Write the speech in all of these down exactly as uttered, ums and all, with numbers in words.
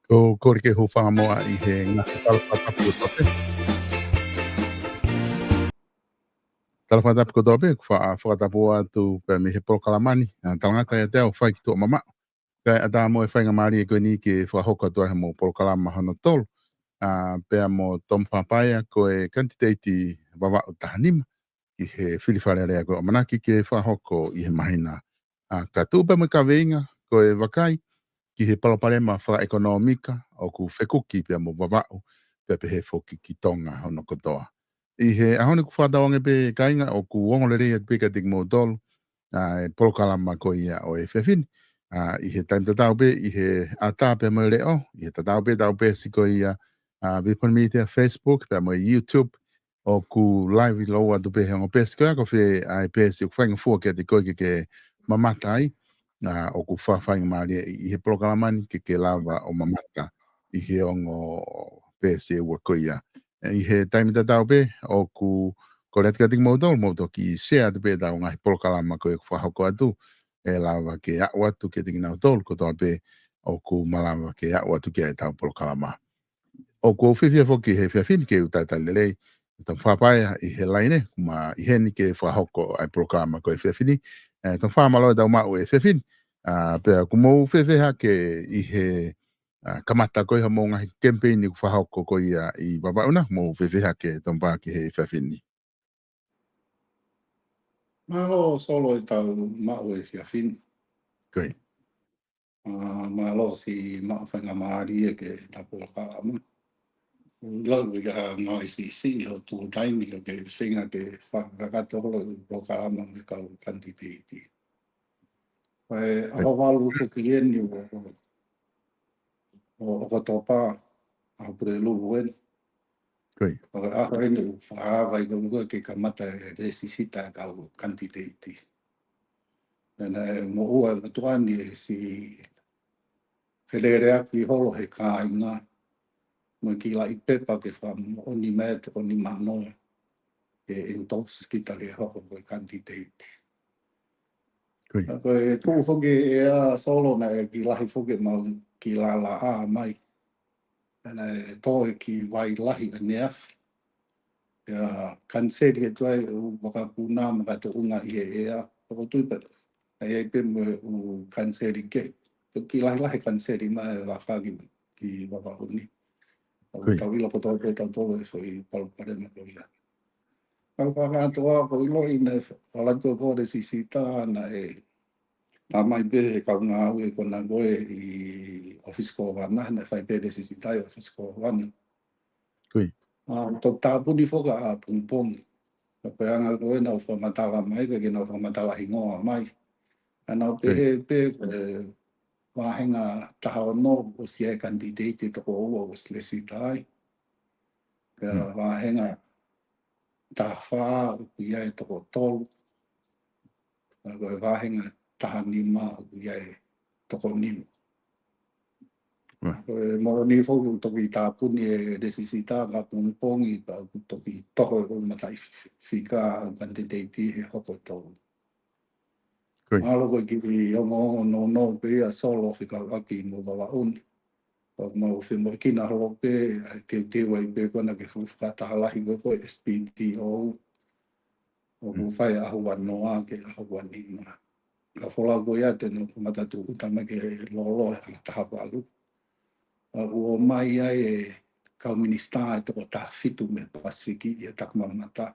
Ko e kole ke u hūfanga muʻa ʻi he ngaahi tala fakatapu kotoa pē. Tala fakatapu kotoa pē, ʻoku fa-, fakatapu atu pē mei he polokalama ni, ʻa, Talangata ʻIate Au, fai ki Tuʻa Mamaʻo. Kae ʻatā mo e faingamālie ko eni ke fakahoko atu ai mo e polokalama hono tolu, ʻa, pea mo Tom Fapaia, ko e kanititeiti Vavaʻu taha nima ki he fili Fale Alea ko e ʻamanaki ke fakahoko ʻi he māhina, ʻa, kae tuʻu pē mo e kaveinga ko e vakai ki he palopalema fakaʻekonōmika ʻoku fekuki pea mo Vavaʻu, pea pehē foki ki Tonga hono kotoa. ʻI he ʻaho ni ʻoku fakatauange pē kāinga ʻoku ongo lelei atu pē kiate kimoutolu, ʻa, e polokalama ko ia ʻo e efiafi ni. ʻA, ʻi he taimi tatau pē, ʻi he ʻatā pea mo e leʻo, ʻi he tatau pē ʻetau peesi ko ia, ʻa, Vipon Media Facebook, pea mo e YouTube, ʻoku live lou atu pē he ongo peesi ko ia, ko fē ʻa e peesi ʻoku faingofua kiate koe ke ke mamata ai, ʻa, ʻoku fa-, faingamālie ʻi, ʻi he polokalama ni ke ke lava ʻo mamata ʻi he ongo peesi ʻe ua ko ia. ʻI he taimi tatau pē, ʻoku kole atu kiate kimoutolu, mou toki share atu pē ʻetau ngaahi polokalama ko ē ʻoku fakahoko atu, ʻe lava ke aʻu atu kiate kinautolu kotoa pē ʻoku malava ke aʻu atu ki ai ʻetau polokalama. ʻOku ou fiefia foki he efiafi ni ke u talitali lelei Tom Fapaia ʻi he laine, ʻoku ma ʻi heni ke fakahoko ʻa e polokalama ko e efiafi ni. ʻE, Tom Fa, mālō e tau maʻu e efiafi ni. ʻA, pea ʻoku mou fēfē hake ʻi he, ʻa, kamata ko ē hoʻomou ngaahi kemipeini ʻoku fakahoko ko ia ʻi Vavaʻu na, mou fēfē hake Tomifa ki he efiafi ni? Mālō Solo ʻetau maʻu e efiafi ni. Ko ia. ʻA, mālō siʻi maʻu faingamālie ke ta polokalama. Lau i ka ngāue siʻisiʻi ho tuʻu taimi ka ke feinga ke fakakakato holo e polokalama mo e kau kanititeiti. Ko e ʻaho valu foki eni ʻo, ʻo ʻOkatopa, ʻaho Pulelulu eni. Ko ia. Ko e ʻaho eni ʻoku fakaava ai ko ē ke kamata e lēsisita e kau kanititeiti. Pea naʻe moʻua e motuʻa ni e siʻi feleleʻaki holo he kāinga mo e kiʻi laʻi pepa ke fakamoʻoni mai e toko nima noa ke endorse kita ke hoko ko e kanititeiti. Ko ia. Ka ko e tuʻu foki ʻa Solo naʻe kiʻi lahi foki ʻemau kiʻi lālāʻā mai. Pea naʻe tō e kiʻi vai lahi ʻaneafi. Pea kaniseli ke tuai ʻū vakapuna mo e kau tuʻunga ʻi he ʻea. Pea ʻoku ou tui pē, ʻa ia ʻi ai pē mo e ʻū kaniseli kehe. Ko e kiʻi lahilahi e kaniseli mai e vaka ki, ki Vavaʻu ni. Ko ia. Tau ʻilo kotoa pē tautolu e foʻi palopalema ko ia. Ka ko e fakakātoa ʻoku ou ʻiloʻi naʻe ʻalu atu ko ē e lēsisita naʻe tā mai pē he kau ngāue ko ena ko ē ʻi ʻōfisi kōvana, naʻe fai pē e lēsisita ʻi ʻōfisi kōvana. Ko ia. ʻA, toki tāpuni foki ʻapongipongi. Ka ko e anga ko ē naʻa nau fakamatala mai, ka ke nau fakamatala hingoa mai. ʻA, nau pehē pē ko e vāhenga taha ono ʻosi ʻi ai e kanititeiti toko ua ʻosi lēsisita ai. Pea vāhenga taha fā ʻoku ʻi ai e toko tolu. Pea ko e vāhenga taha nima ʻoku ʻi ai e toko nima. Ko e moʻoni foki ʻoku toki tāpuni e lēsisita ʻapongipongi pea ʻoku toki toho e ʻū mataʻi fi-, fika ʻa e kanititeiti he hopo tolu. Ko ia. Mālō ko e kiʻi ongoongo nounou pē ia Solo fekauʻaki mo Vavaʻu ni. Pea mau femoʻuekina holo pē, ʻa e teuteu ai pē ko ena ke fuʻu fakataha lahi ko ē ko e S P T O. ʻOku fai ʻaho ua noa ki he ʻaho ua nima. Ka folau ko ia te nau kamata tūʻuta mai ke lōloa he ʻaho taha valu. ʻOku ō mai ai e kau minisitā ʻe toko taha fitu mei Pasifiki ʻi he takimamata.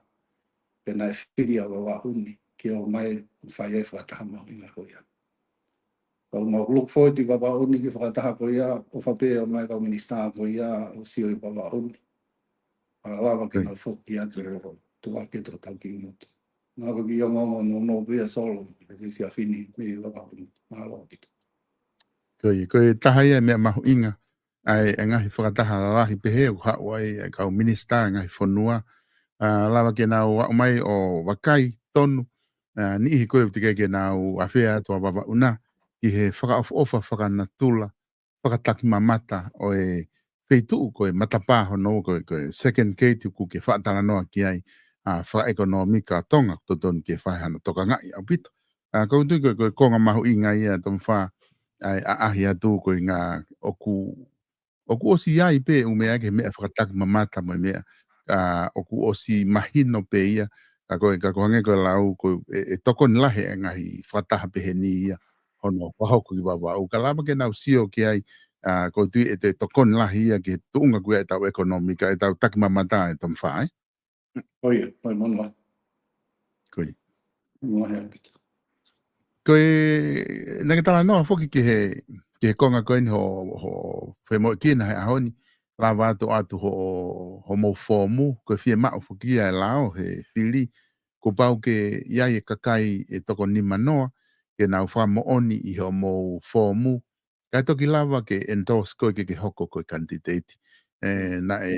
Pea naʻe fili ʻa Vavaʻu ni ke ō mai ʻo fai ai e fakataha mahuʻinga ko ia. Ka mau look forward ʻi Vavaʻu ni ki he fakataha ko ia, ʻofa pē ʻo ō mai e kau minisitā ko ia ʻo sio ʻi Vavaʻu ni. ʻA, lava ke nau foki atu ʻo tuʻu hake ʻi hotau kiʻi motu. Mālō e kiʻi ongoongo nounou pē ia Solo, he efiafi ni mei Vavaʻu ni. Mālō ʻaupito. Ko ia, ko e taha ia e meʻa mahuʻinga, ʻa e, e ngaahi fakataha lalahi pehē ʻoku haʻu ai e kau minisitā e ngaahi fonua, ʻa, lava ke nau aʻu mai ʻo vakai tonu, ʻa, niʻihi ko ē ʻoku teʻeki ai ke nau ʻafea atu ʻa Vavaʻu na, ki he fakaʻofoʻofa fakanatula, fakatakimamata ʻo e feituʻu ko e matapā hono ua ko e, ko e second gate ʻoku ke faʻa talanoa ki ai, ʻa, fakaʻekonōmika ʻa Tonga, ʻoku totonu ke fai hano tokangaʻi ʻaupito. ʻA, ʻoku ou tui ko e, ko e konga mahuʻinga ia Tomifa, ʻa e ʻaʻahi atu ko e ʻuhinga ʻoku, ʻoku ʻosi ʻi ai pē ʻū meʻa ki he meʻa fakatakimamata mo e meʻa, ʻa, ʻoku ʻosi mahino pē ia, ka ko e, ka ko e hangē ko e lau ko e, e tokoni lahi e ngaahi fakataha pehē ni ia hono fakahoko ki Vavaʻu. Ka lava ke nau sio ki ai, ʻa, ʻoku ou tui ʻe toe tokoni lahi ia ki he tuʻunga ko ia ʻetau ʻekonōmika, ʻetau takimamata ʻe Tomifa, ē? Ko ia, ko ia, mālō. Ko ia. Mālō ʻaupito. Ko e, naʻa ke talanoa foki ki he, ki he konga ko eni ho, ho femoʻuekina he ʻaho ni, lava atu ʻoatu ho, homou foomu, ko e fiemaʻu foki ia e lao he fili, kuo pau ke ʻi ai e kakai ʻe toko nima noa, ke nau fakamoʻoni ʻi homou foomu, kae toki lava ke endorse koe ke ke hoko ko e kanititeiti. ʻE, naʻe,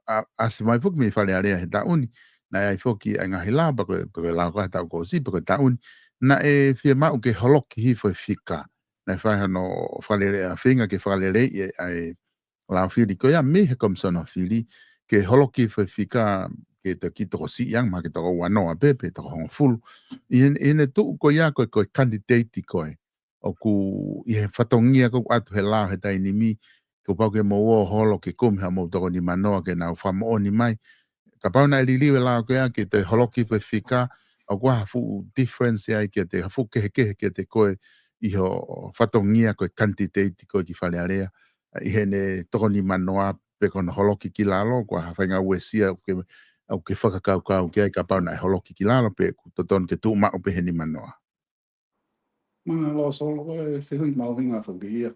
ʻa, ʻasi mai foki mei Fale Alea he taʻu ni, naʻe ʻi ai foki ʻa e ngaahi lao, pe ko e, pe ko e lao ko ē he taʻu kuo ʻosi, pe ko e taʻu ni, naʻe fiemaʻu ke holoki hifo e fika. Naʻe fai hano fakalele ʻa e feinga ke fakaleleiʻi e, ʻa e lao fili ko ia mei he Komisona Fili, ke holoki hifo e fika ke toki tokosiʻi ange, mahalo ke toko ua noa pē, pe toko hongofulu. ʻI he, ʻi heʻene tuʻu ko ia ko e, ko e kanititeiti koe. ʻOku ʻi he fatongia ko ē ʻoku ʻoatu he lao he taimi ni, kuo pau ke mou ō holo ke kumi hamou toko nima noa ke nau fakamoʻoni mai. Kapau naʻe liliu e lao ko ia ke toe holoki hifo e fika, ʻoku ʻi ai ha fuʻu difference ai kiate, ha fuʻu kehekehe kiate koe, ʻi hoʻo fatongia ko e kanititeiti ko ē ki Fale Alea, ʻi heʻene toko nimanoa pe ko hono holoki ki lalo, ko e hā ha faʻahinga uesia ʻoku ke, ʻoku ke fakakaukau ki ai kapau naʻe holoki ki lalo pe ʻoku totonu ke tuʻu maʻu pē he nimanoa. Mālō Solo, ko e fehuʻi mahuʻinga foki ia.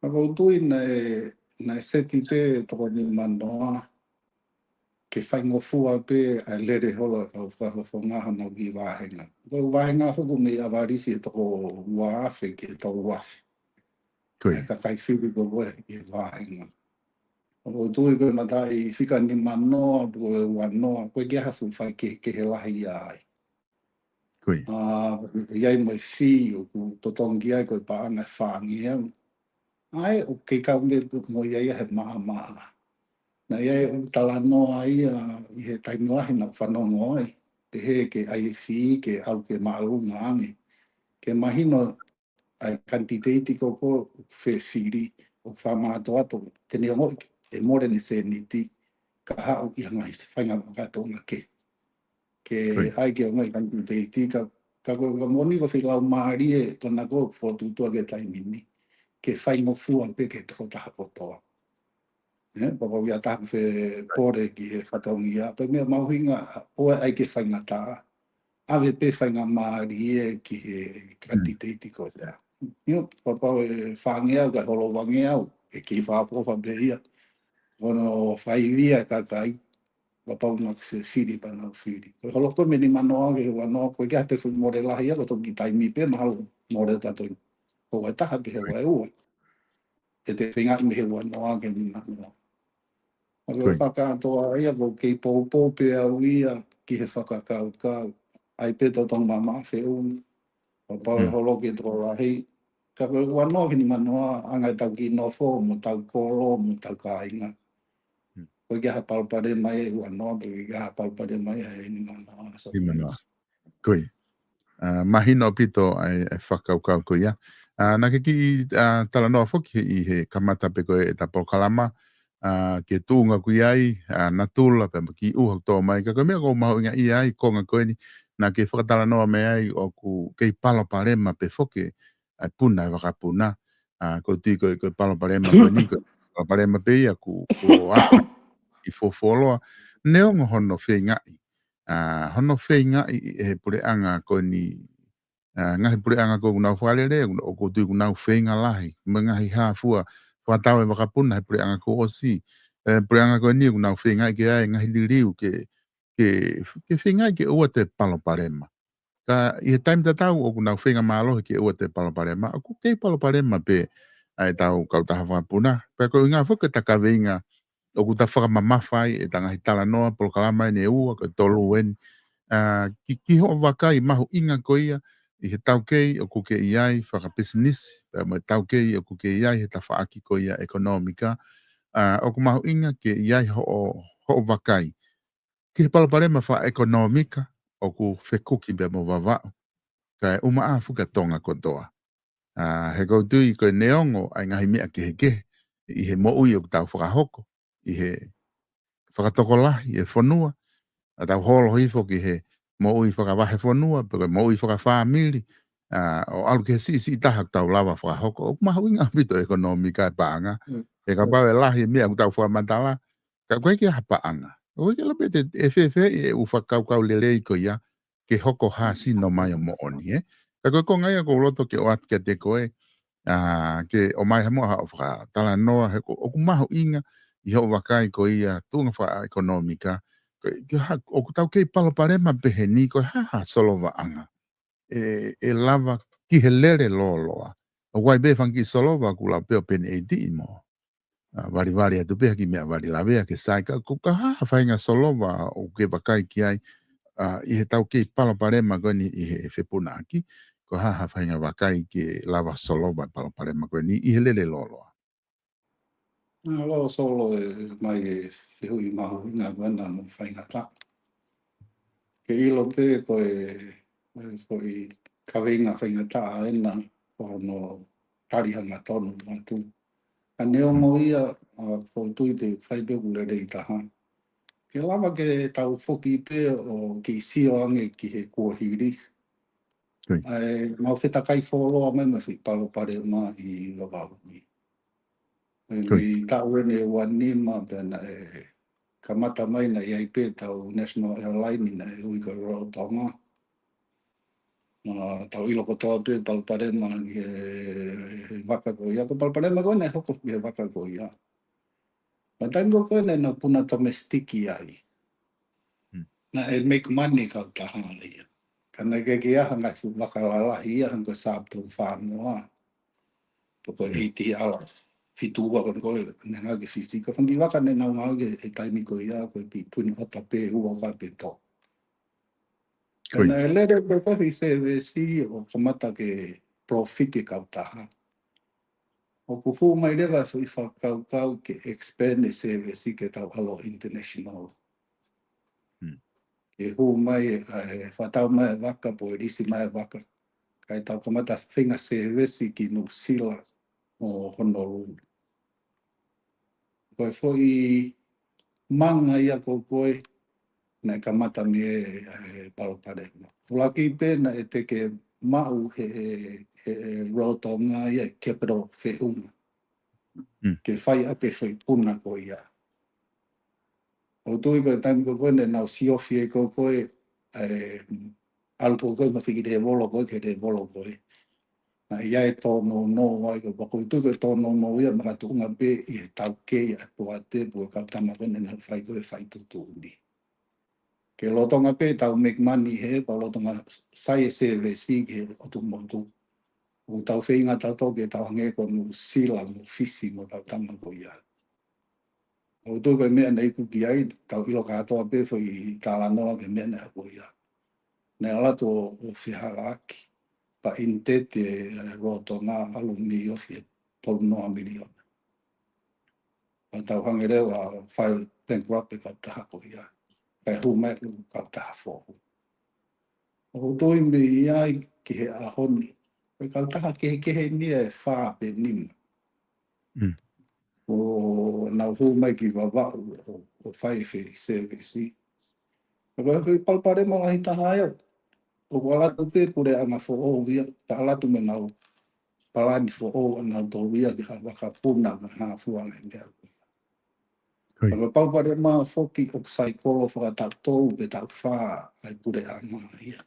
Ka ʻoku ou tui naʻe, naʻe seti pē toko nimanoa ke faingofua pē ʻa e lele holo ʻa e kau fakafofonga hano ki vāhenga. Ko e vāhenga foki mei ʻAvalisi he toko ua afe ki he tolu afe. Ko ia. ʻA e kakai fili ko ē ʻi vāhenga. ʻOku ou tui ko e mataʻi fika nimanoa, pe ko e uanoa, ko e ʻikai ha fuʻu faikehekehe lahi ia ai. Ko ia. ʻA, ʻi ai mo e fee ʻoku totonu ki ai ko e paʻanga ʻe fāngeau. ʻA ē, ʻoku kei kau mei mo ia ia he maʻamaʻa. Naʻe ʻi ai ʻeku talanoa ia ʻi he taimi lahi naʻa ku fanongo ai. Pehē ke ʻai e fee ke ʻalu ke māʻolunga ange. Ke mahino ʻa e kanititeiti ko ē ʻoku fefili, ʻoku fakamātoato, te ne ongoʻi ʻe mole ʻene sēniti, ka haʻu ʻi ha ngaahi faʻahinga makatuʻunga kehe. Ke Ko ia. ʻai ke ongoʻi kanititeiti, ka, ka ko e, ka moʻoni ko e feilaulau mālie, ko ena ʻoku fokotuʻutuʻu ki he taimi ni, ke faingofua pē ki he tokotaha kotoa. ʻE, pea ʻoku ʻi ai ha taha ʻoku fepole ki he fatongia, ko e meʻa mahuʻinga, ʻoua ʻe ʻai ke faingataʻa, ʻave pē faingamālie ki he kanititeiti ko ia. ʻIo, kapau ʻe fāngeau kae holo uangeau, ʻe kei fakaʻofoʻofa pē ia. Ko hono faivi ʻa e kakai, kapau naʻa ku fefili pea nau fili. Ko e holo ko ē mei he nimanoa ki he uanoa, ko e ʻikai ha toe fuʻu mole lahi ia, ko e toki taimi pē mahalo mole tautolu. Ko e taha pe ko e ua. ʻE te feingaʻi mei he uanoa ki he nimanoa. ʻA ko e Ko ia. fakakātoa ia, ʻoku kei poupou pē au ia ki he fakakaukau. ʻAi pē totonu maʻamaʻa feʻunga. Kapau ʻe Mm. holo ki he tokolahi. Ka ko e uanoa ki he nimanoa, anga ʻetau kiʻi nofo, mo ʻetau kolo, mo ʻetau kāinga. Mm. ʻOku ʻikai ha palopalema ia ʻi he uanoa, ʻoku ʻikai ha palopalema ia he nimanoa. Nimanoa. Ko ia. ʻA, mahino ʻaupito ʻa e, ʻa e fakakaukau ko ia. ʻA, naʻa ke kiʻi, ʻa, talanoa foki ʻi he kamata pē ko ē ʻeta polokalama, ʻa, ki he tuʻunga ʻoku ʻi ai, ʻa, natula pea mo e kiʻi ʻuha ʻoku tō mai. Ka ko e meʻa ʻoku ou mahuʻingaʻia ai, konga ko eni, naʻa ke fakatalanoa mai ai ʻoku kei palopalema pē foki ʻa e puna ʻa e vakapuna. ʻA, ʻoku ou tui ko e, ko e palopalema ko eni, ko e palopalema pē ia ʻoku, ʻoku ʻi ai ʻi Fuofuoloa. Neongo hono feingaʻi. ʻA, hono feingaʻi ʻe he puleʻanga ko eni, ʻa, ngaahi puleʻanga ko ē ʻoku nau fakalele, ʻoku, ʻoku ou tui ʻoku nau feinga lahi. Mo e ngaahi hā fua, fakatau e vakapuna he puleʻanga kuo ʻosi. ʻE, puleʻanga ko eni ʻoku nau feingaʻi ke ʻai e ngaahi liliu ke, ke, ke feingaʻi ke ʻoua toe palopalema. Ka ʻi he taimi tatau ʻoku nau feinga mālohi ke ʻoua toe palopalema, ʻoku kei palopalema pē ʻa ʻetau kautaha vakapuna. Pea ko e ʻuhinga foki ʻeta kaveinga ʻoku ta fakamamafa ai ʻeta ngaahi talanoa, polokalama eni ʻe ua, ko e tolu eni. ʻA, ki, ki hoʻo vakai mahuʻinga ko ia, ʻi he taukei ʻoku ke ʻi ai fakapisinisi, pea mo e taukei ʻoku ke ʻi ai he tafaʻaki ko ia ʻekonōmika, ʻa, ʻoku mahuʻinga ke ʻi ai hoʻo, hoʻo vakai ki he palopalema fakaʻekonōmika ʻoku fekuki pea mo Vavaʻu, kae ʻumaʻā foki ʻa Tonga kotoa. ʻA, he ʻoku ou tui ko e neongo ʻa e ngaahi meʻa kehekehe ʻi he moʻui ʻoku tau fakahoko, ʻi he fakatokolahi e fonua, ʻa tau holo hifo ki he moʻui fakavahefonua, pe ko e moʻui fakafāmili, ʻa, ʻo ʻalu ki he siʻisiʻi taha ʻoku tau lava fakahoko, ʻoku mahuʻinga ʻaupito ʻekonōmika e paʻanga. Mm. He kapau ʻe lahi e meʻa ʻoku tau fakamatala, ka ʻoku ʻikai ke ʻi ai ha paʻanga. ʻOku ʻikai ke lava pē ʻe fēfē ʻeku fakakaukau lelei ko ia, ke hoko ha sino mai ʻo moʻoni, ē? Ka ko e konga ia ʻoku ou loto ke ʻoatu kiate koe, ʻa, ke ʻomai ha muʻa haʻo fakatalanoa, he ʻoku, ʻoku mahuʻinga ʻi hoʻo vakai ko ia tuʻunga fakaʻekonōmika, ko e, ke ha, ʻoku tau kei palopalema pehē ni, ko e hā ha solovaʻanga ʻe, ʻe lava ki he lele lōloa. ʻOku ʻi ai pē fanga kiʻi solova ʻoku lau pē ʻo pene ʻeitiʻi mo ʻa, valivali atu pē ha kiʻi meʻa vali lavea ke sai ka, ko, ka hā ha faʻahinga solova ʻoku ke vakai ki ai, ʻa, ʻi he taukei palopalema ko eni ʻi he fepunaʻaki, ko e hā ha faʻahinga vakai ke lava solova e palopalema ko eni ʻi he lele lōloa. Mālō Solo e mai e fehuʻi mahuʻinga ko ena mo faingataʻa. Ke ʻilo pē ko e, ko e foʻi kaveinga faingataʻa ena ko hono tali hangatonu atu. Ka neongo ia, ʻa, ʻoku ou tui te fai pē ʻoku lelei taha. Ke lava ke tau foki pē ʻo kei sio ange ki he kuohili. ʻA e mau fetakai fuoloa mai mo e foʻi palopalema ʻi Vavaʻu ni. ʻI he taʻu eni ʻe ua nima pea naʻe kamata mai naʻe ʻi ai pē ʻetau National Airline naʻe ui ko e Royal Tonga. Naʻa tau ʻilo kotoa pē palopalema ʻi he vaka ko ia. Ko e palopalema ko ē naʻe hoko ʻi he vaka ko ia. Pea taimi ko ē naʻa nau puna domestic ai. Naʻe make money kautaha ia. Ka naʻe ʻikai ke ʻi ai ha ngaahi fuʻu vaka lalahi ia hangē ko e Saab tolu fā noa. Pe ko e ʻEiti ʻAla fitu ua ko ē naʻe ngāue ki Fisi. Ko e fanga kiʻi vaka naʻa nau ngāue ki ai he taimi ko ia ko e Twin Otter pē, ua ua pē tolu. Ka naʻe lele pē ko e foʻi service ʻo kamata ke profit e kautaha. ʻOku hū mai leva e foʻi fakakaukau ke expand e service ke tau ʻalu international. Ke hū mai e, ʻa e fakatau mai e vaka, pe ko e lisi mai e vaka. Kae tau kamata feinga service ki Nuʻusila mo Honolulu. Ko e foʻi manga ia ko ē naʻe kamata mei ai e palopalema. ʻUluaki pē naʻe teʻeki maʻu he, he, he Royal Tonga ia e capital feʻunga ke fai ʻaki e foʻi puna ko ia. ʻOku ou tui ko e taimi ko ē naʻa nau siofi ai ko ē, ʻa e ʻalu ko ē mo e foʻi lēvolo ko ē ki he lēvolo ko ē. Naʻe ʻi ai e tōnounou ai ko ē, pea ʻoku ou tui ko e tōnounou ia makatuʻunga pē ʻi he taukei ʻa e poate pe ko e kau tama ko ē naʻa nau fai ko ē e fai tuʻutuʻuni. Ke lolotonga pē ʻetau make money hē, pea lolotonga sai e service ki he ʻotu motu. ʻOku tau feinga tautolu ke tau hangē ko Nuʻusila mo Fisi mo e kau tama ko ia. ʻOku ou tui ko e meʻa naʻe iku ki ai, tau ʻilo kātoa pē foʻi talanoa ki he meʻa naʻe hoko ia. Naʻe ʻalu atu ʻo, ʻo fehālaaki, pea indebted e, e Royal Tonga ʻalu mei ʻofi he tolu noa miliona. Pea tau hangē leva ʻo file bankrupt e kautaha ko ia. Kae hū mai e kautaha foʻou. ʻOku ou tui mei ai ki he ʻaho ni, ko e kautaha kehekehe ni ʻe fā pe nima. ʻO nau hū mai ki Vavaʻu ʻo, ʻo fai e foʻi service. Ka ko e foʻi palopalema lahi taha ia, ʻoku ʻalu atu pē puleʻanga foʻou ia, ka ʻalu atu mo ʻenau palani foʻou ʻanautolu ia ki ha vaka puna mo ha fua ngaahi meʻa ko ia. Ka ko e palopalema foki ʻoku saikolo fakataʻu tolu pe taʻu fā ʻa e puleʻanga ia.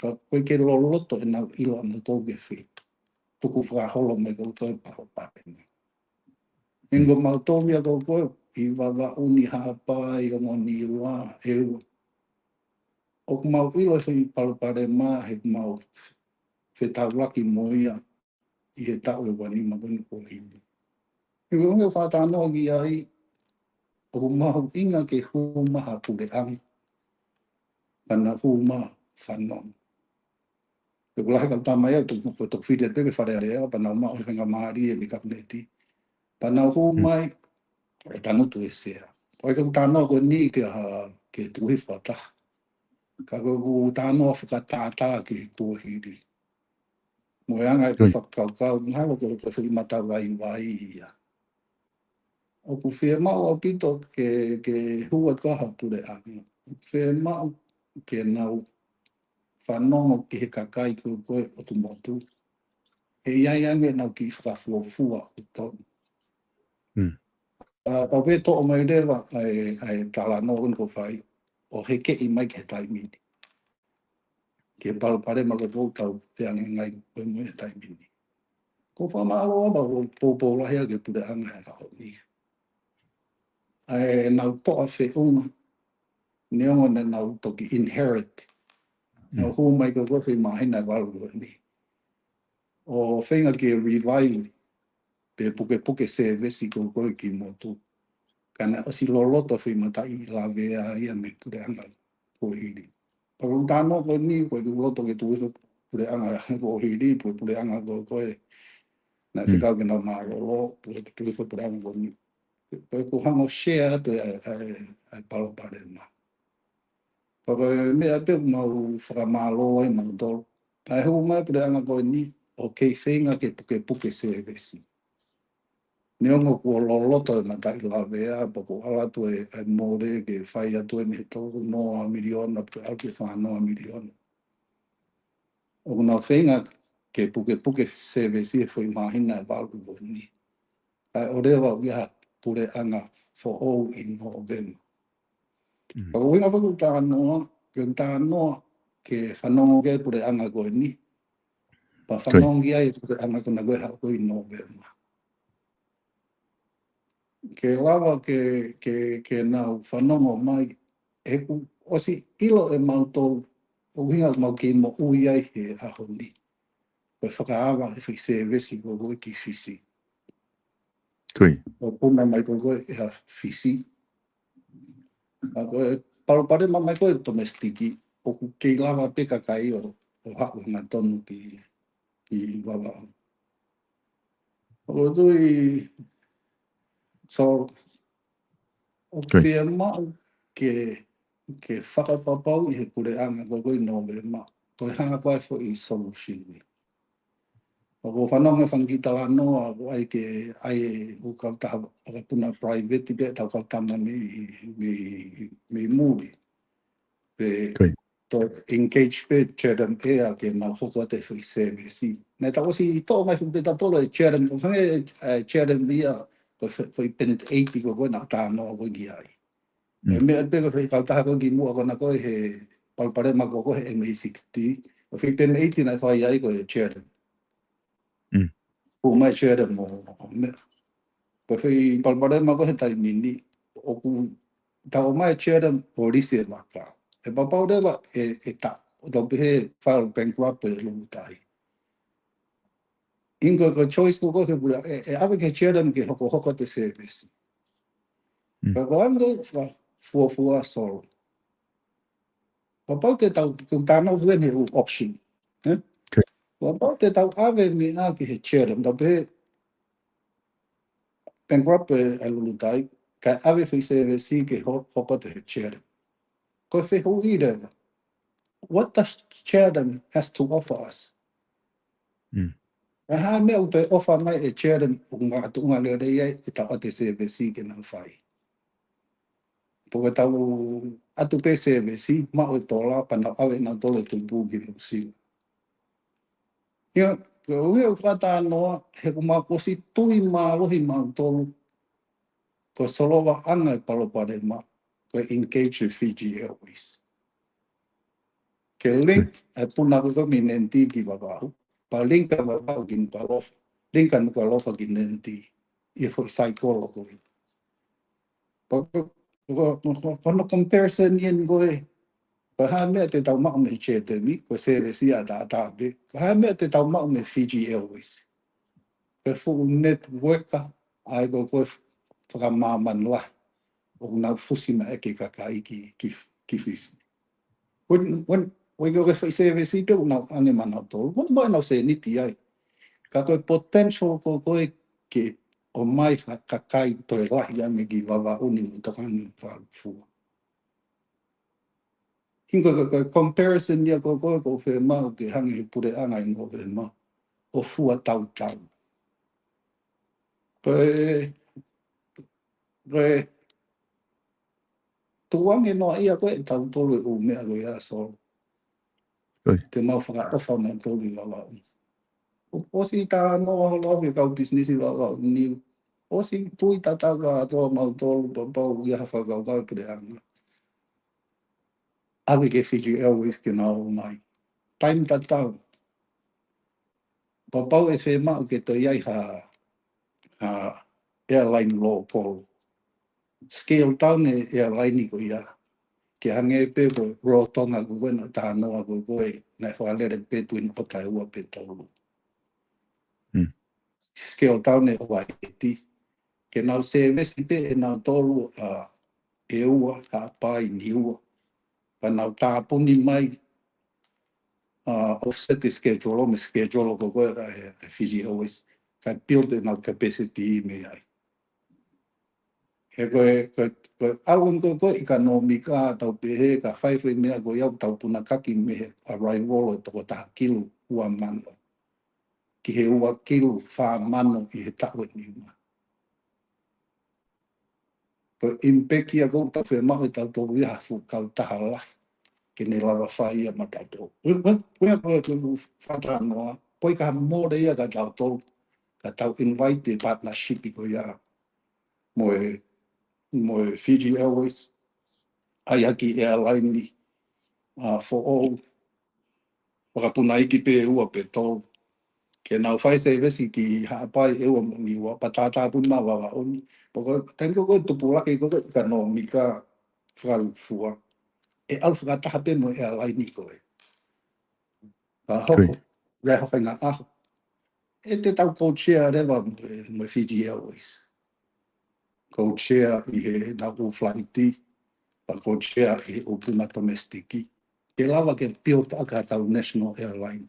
Ka ʻoku ʻikai ke loloto ʻenau ʻilo ʻanautolu ke fai. Tukufakaholo mai ko ē e palopalema. ʻIngo mautolu ia ko ē ʻi Vavaʻu ni, Haʻapai, Ongo Niua, ʻEua. ʻOku mau ʻilo e foʻi palopalema he ʻoku mau fetaulaki mo ia ʻi he taʻu ʻe ua nima ko eni kuo hili. ʻI he ʻuhinga ʻoku ou fakatalanoa ki ai, ʻoku mahuʻinga ke hū mai ha puleʻanga, pea nau hū mai ʻo fanongo. He ʻoku lahi e kau tama ia, ʻoku, ʻoku tokofili pē ki he Fale Alea, pea nau maʻu e faingamālie ʻi he kapineti. Pea nau hū mai, ʻe tangutu e sea. ʻOku ʻikai ke u talanoa ko eni ke ha, ke tuku hifo ha taha. Ka ko ʻeku talanoa fakatātā ki he kuohili. Mo e anga ʻeku fakakaukau, mahalo ko e, ko e foʻi matavaivai ia. ʻOku fiemaʻu ʻaupito ke, ke hū atu ha puleʻanga. ʻOku fiemaʻu ke nau fanongo ki he kakai ko ē ʻoku motu. ʻE ʻi ai ange ʻenau kiʻi fakafuofua ʻoku tonu. ʻA, pau pē toʻo mai leva ʻa e, ʻa e talanoa ko eni ʻoku fai, ʻo hekeʻi mai ki he taimi ni. Ki he palopalema ko ē ʻoku tau feangainga ai ko ē mo ia he taimi ni. ʻOku ou fakamālō ʻaupito, poupou lahi ʻa e puleʻanga he ʻaho ni. ʻA ʻenau toʻa feʻunga, neongo naʻa nau toki inherit. Nau hū mai ko ē he māhina ʻe valu ko eni. ʻO feinga ke revive pe pukepuke service ko ē ki motu. Ka naʻe ʻosi loloto e foʻi mataʻi lavea ia mei he puleʻanga kuohili. Pea ko ʻeku talanoa ko eni, ʻoku ʻikai ke u loto ke tuku hifo e puleʻanga kuohili, pe ko e puleʻanga ko ē naʻe fekau ke nau mālōlō, pe ko e tuku hifo e puleʻanga ko eni. Ko ʻeku hanga ʻo share atu e, e, e, e palopalema. Pea ko e meʻa pē ʻoku mau fakamālō ai mautolu. ʻA e hū mai e puleʻanga ko eni ʻoku kei feinga ke pukepuke service. Neongo kuo loloto e mataʻi lavea, pea kuo ʻalu atu e, e mole ke fai atu eni he tolu noa miliona, pe ʻalu ki he fā noa miliona. ʻoku nau feinga ke pukepuke sēvesi he foʻi māhina ʻe valu ko eni. Kae ʻoua leva ʻe ʻi ai ha puleʻanga foʻou ʻi Nōvema. Ka ko e ʻuhinga foki ʻeku talanoa, ke talanoa ke fanongo ki ai e puleʻanga ko eni. Pea fanongo ki ai e puleʻanga ko ena ko ē haʻu ko ē ʻi Nōvema. Ke lava ke, ke, ke nau fanongo mai, he kuo ʻosi ʻilo ʻe mautolu, ʻuhinga ʻoku mau kei moʻui ai he ʻaho ni. Ko e fakaava e foʻi sēvesi ko ē ki Fisi. ʻO puna mai ko ē ʻe ha Fisi. ʻA ko e palopalema mai ko ē domestic, ʻoku kei lava pē kakai ʻo, ʻo haʻu hangatonu ki, ki Vavaʻu. ʻOku ou tui, so, ʻoku fiemaʻu ke, ke fakapapauʻi he puleʻanga ko ē ʻi Nōvema, ko e hanga ko ē ʻa e foʻi solution ni. ʻOku ou fanongo he fanga kiʻi talanoa, ʻoku ʻai ke ʻai ʻe he kautaha vakapuna private pē ʻetau kau tama mei, mei, mei muli. Pea to engage pē Chatham Air ke nau hoko atu e foʻi sēvesi. Naʻa tau ʻosi toʻo mai fuʻu pē tatolo e Chatham, ʻo hangē e Chatham ia, ko e foʻi Band Aid ko ē naʻa tau talanoa ko ē ki ai. ʻE meʻa pē ko e foʻi kautaha ko ē kimuʻa ko ena ko ē he palopalema ko ē he M A sixty. Ko e foʻi Band Aid naʻe fai ai ko e Chatham. Pea mai Chatham mo, mo meʻa. Ko e foʻi palopalema ko ē he taimi ni, ʻoku tau ʻomai Chatham ʻo lisi e vaka. ʻE papau leva ʻe, ʻe ta, ʻo tau pehē file bankrupt e Lulutai. ʻInga ko e choice ko ē ko ē he pule, ʻe, ʻe ʻave ki he Chatham ke hokohoko atu e sēvesi. Ka ko e anga e fuofua Solo. Papau te tau, ko e talanoa ko eni he ʻū option. Papau te tau ʻave meʻa ki he Chatham, tau pehē bankrupt e, e Lulutai, kae ʻave foʻi sēvesi ke ho-, hoko atu he Chatham. Ko e fehuʻi leva, what does Chatham has to offer us? Ko e hā e meʻa ʻoku toe ʻofa mai e Chatham ʻoku makatuʻunga lelei ai ʻetau ʻoatu e sēvesi ke nau fai? Pea ko ʻetau ʻoatu pē sēvesi, maʻu e tola, pea nau ʻave ʻe nautolu e tupu ki Nuʻusila. ʻIo, ko e ʻuhinga ʻoku ou talanoa, he ʻoku mau ʻosi tui mālohi mautolu, ko e solovaʻanga e palopalema, ko e engage Fiji Airways. Ke link e puna ko ē mei Nadi ki Vavaʻu, pea link ʻa Vavaʻu ki Nukuʻalofa, link ʻa Nukuʻalofa ki Nadi, ʻi he foʻi saikolo ko ē. Pea ko, ko, ko, ko hono comparison ia ko ē, ko e hā e meʻa te tau maʻu mei Chatham, ko e sēvesi ʻataʻatā pē, ko e hā e meʻa te tau maʻu mei Fiji Airways? Ko e fuʻu network ʻa ia ko ē ko e fakamāmani lahi, ʻoku nau fusi maʻu ʻaki e kakai ki, ki, ki Fisi. When, when, when ko e foʻi sēvesi pē ʻoku nau ʻoange maʻanautolu, mo, mo ʻenau sēniti ai. Ka ko e potential ko ē ko ē ke ʻomai ha kakai toe lahi ange ki Vavaʻu ni mo tokanga ki Vavaʻu. ʻInga ko e, ko e comparison ia ko ē ko ē ʻoku fiemaʻu ke hanga ʻe he puleʻanga ʻi Nōvema ʻo fua tautau. Ko e, ko e tukuange noa ia ko ē ʻe tautolu e ʻū meʻa ko ia Solo. Te mau fakaʻofa mautolu ʻi Vavaʻu. ʻOsi talanoa holo au ki he kau pisinisi Vavaʻu ni. ʻOsi tui tatau kātoa mautolu, papau ʻe ʻi ai ha fakakaukau e puleʻanga. ʻAve ki he Fiji Airways ke nau ō mai. Taimi tatau. Papau ʻe fiemaʻu ke toe ʻi ai ha, ha airline local. Scale down e airline ko ia. Ke hangē pē ko e Royal Tonga ko ē naʻa tau talanoa ko ē, naʻe fakalele pē Twin Otter ʻe ua pe tolu. Scale down e Hawaii. Ke nau sēvesi pē ʻe nautolu ʻa ʻEua, Haʻapai, Niua. Pea nau tāpuni mai, ʻa, offset e schedule, mo e schedule ko ē, ʻa e, ʻa e Fiji Airways. Kae build ʻenau capacity mei ai. He ko e, ko e, ko e ʻalu ko ē ko e ʻekonōmika tau pehē ka fai foʻi meʻa ko ia ʻoku tau punakaki mei he arrival ʻo e toko taha kilu ua mano. Ki he ua kilu fā mano ʻi he taʻu ʻe nima. Ko e impact ia ʻoku tau fiemaʻu ʻe tautolu ia ha fuʻu kautaha lahi. ke ne lava fai ia maʻatautolu. Ko e, ko e, ko e, ko e, ko e fakatalanoa, ko e ka mole ia kiate kitautolu, ka tau invite e partnership ko ia mo e, mo e Fiji Airways, ʻa ia ko e airline ni, ʻa, foʻou, fakapunaiki pē ʻe ua pe tolu. Ke nau fai service ki Haʻapai, ʻEua mo Niua, pea tātāpuni mai Vavaʻu ni. Pea ko e, taimi ko ē ko e tupulaki ko ē ʻekonōmika fakalūkufua, ʻe ʻalu fakataha pē mo e airline ko ē. Ka hoko, Great. Lea ha faʻahinga ʻaho. ʻE te tau code share leva mo e, mo e Fiji Airways. Code share ʻi he naʻa ku flight, pea code share ʻi he ʻū puna domestic. Ke lava ke build ʻaki ʻetau national airline.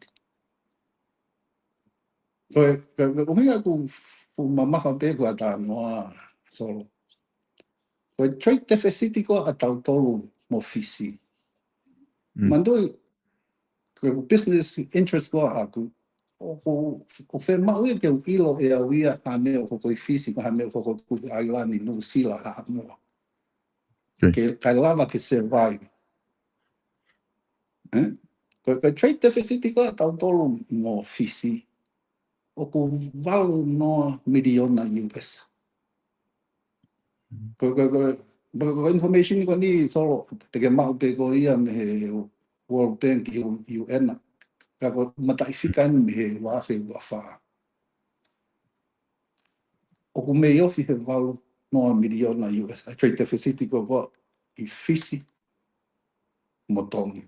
Ko e, ko e, ko e ʻuhinga ʻoku fuʻu mamafa pē ʻeku talanoa, Solo. Ko e trade deficit ko ia ʻatautolu mo Fisi. Mm. Manatuʻi, ko e business interest ko ia ʻaʻaku, ʻoku, ʻoku fiemaʻu ia ke u ʻilo ʻe au ia ha meʻa ʻoku hoko ʻi Fisi, ha meʻa ʻoku hoko ʻi Cook Island, Nuʻusila, Haʻamoa. Okay. Ke, kae lava ke survive. Eh? Ko, ko e trade deficit ko ia ʻatautolu mo Fisi, ʻoku valu noa miliona U S. Ko, ko, ko, ko, ko information ko eni, Solo, te ke maʻu pē ko ia mei he World Bank, U N, ka ko e mataʻifika eni mei he ua afe ua fā. ʻOku mei ofi he valu noa miliona U S, ʻa e trade deficit ko ia ʻi Fisi mo Tonga.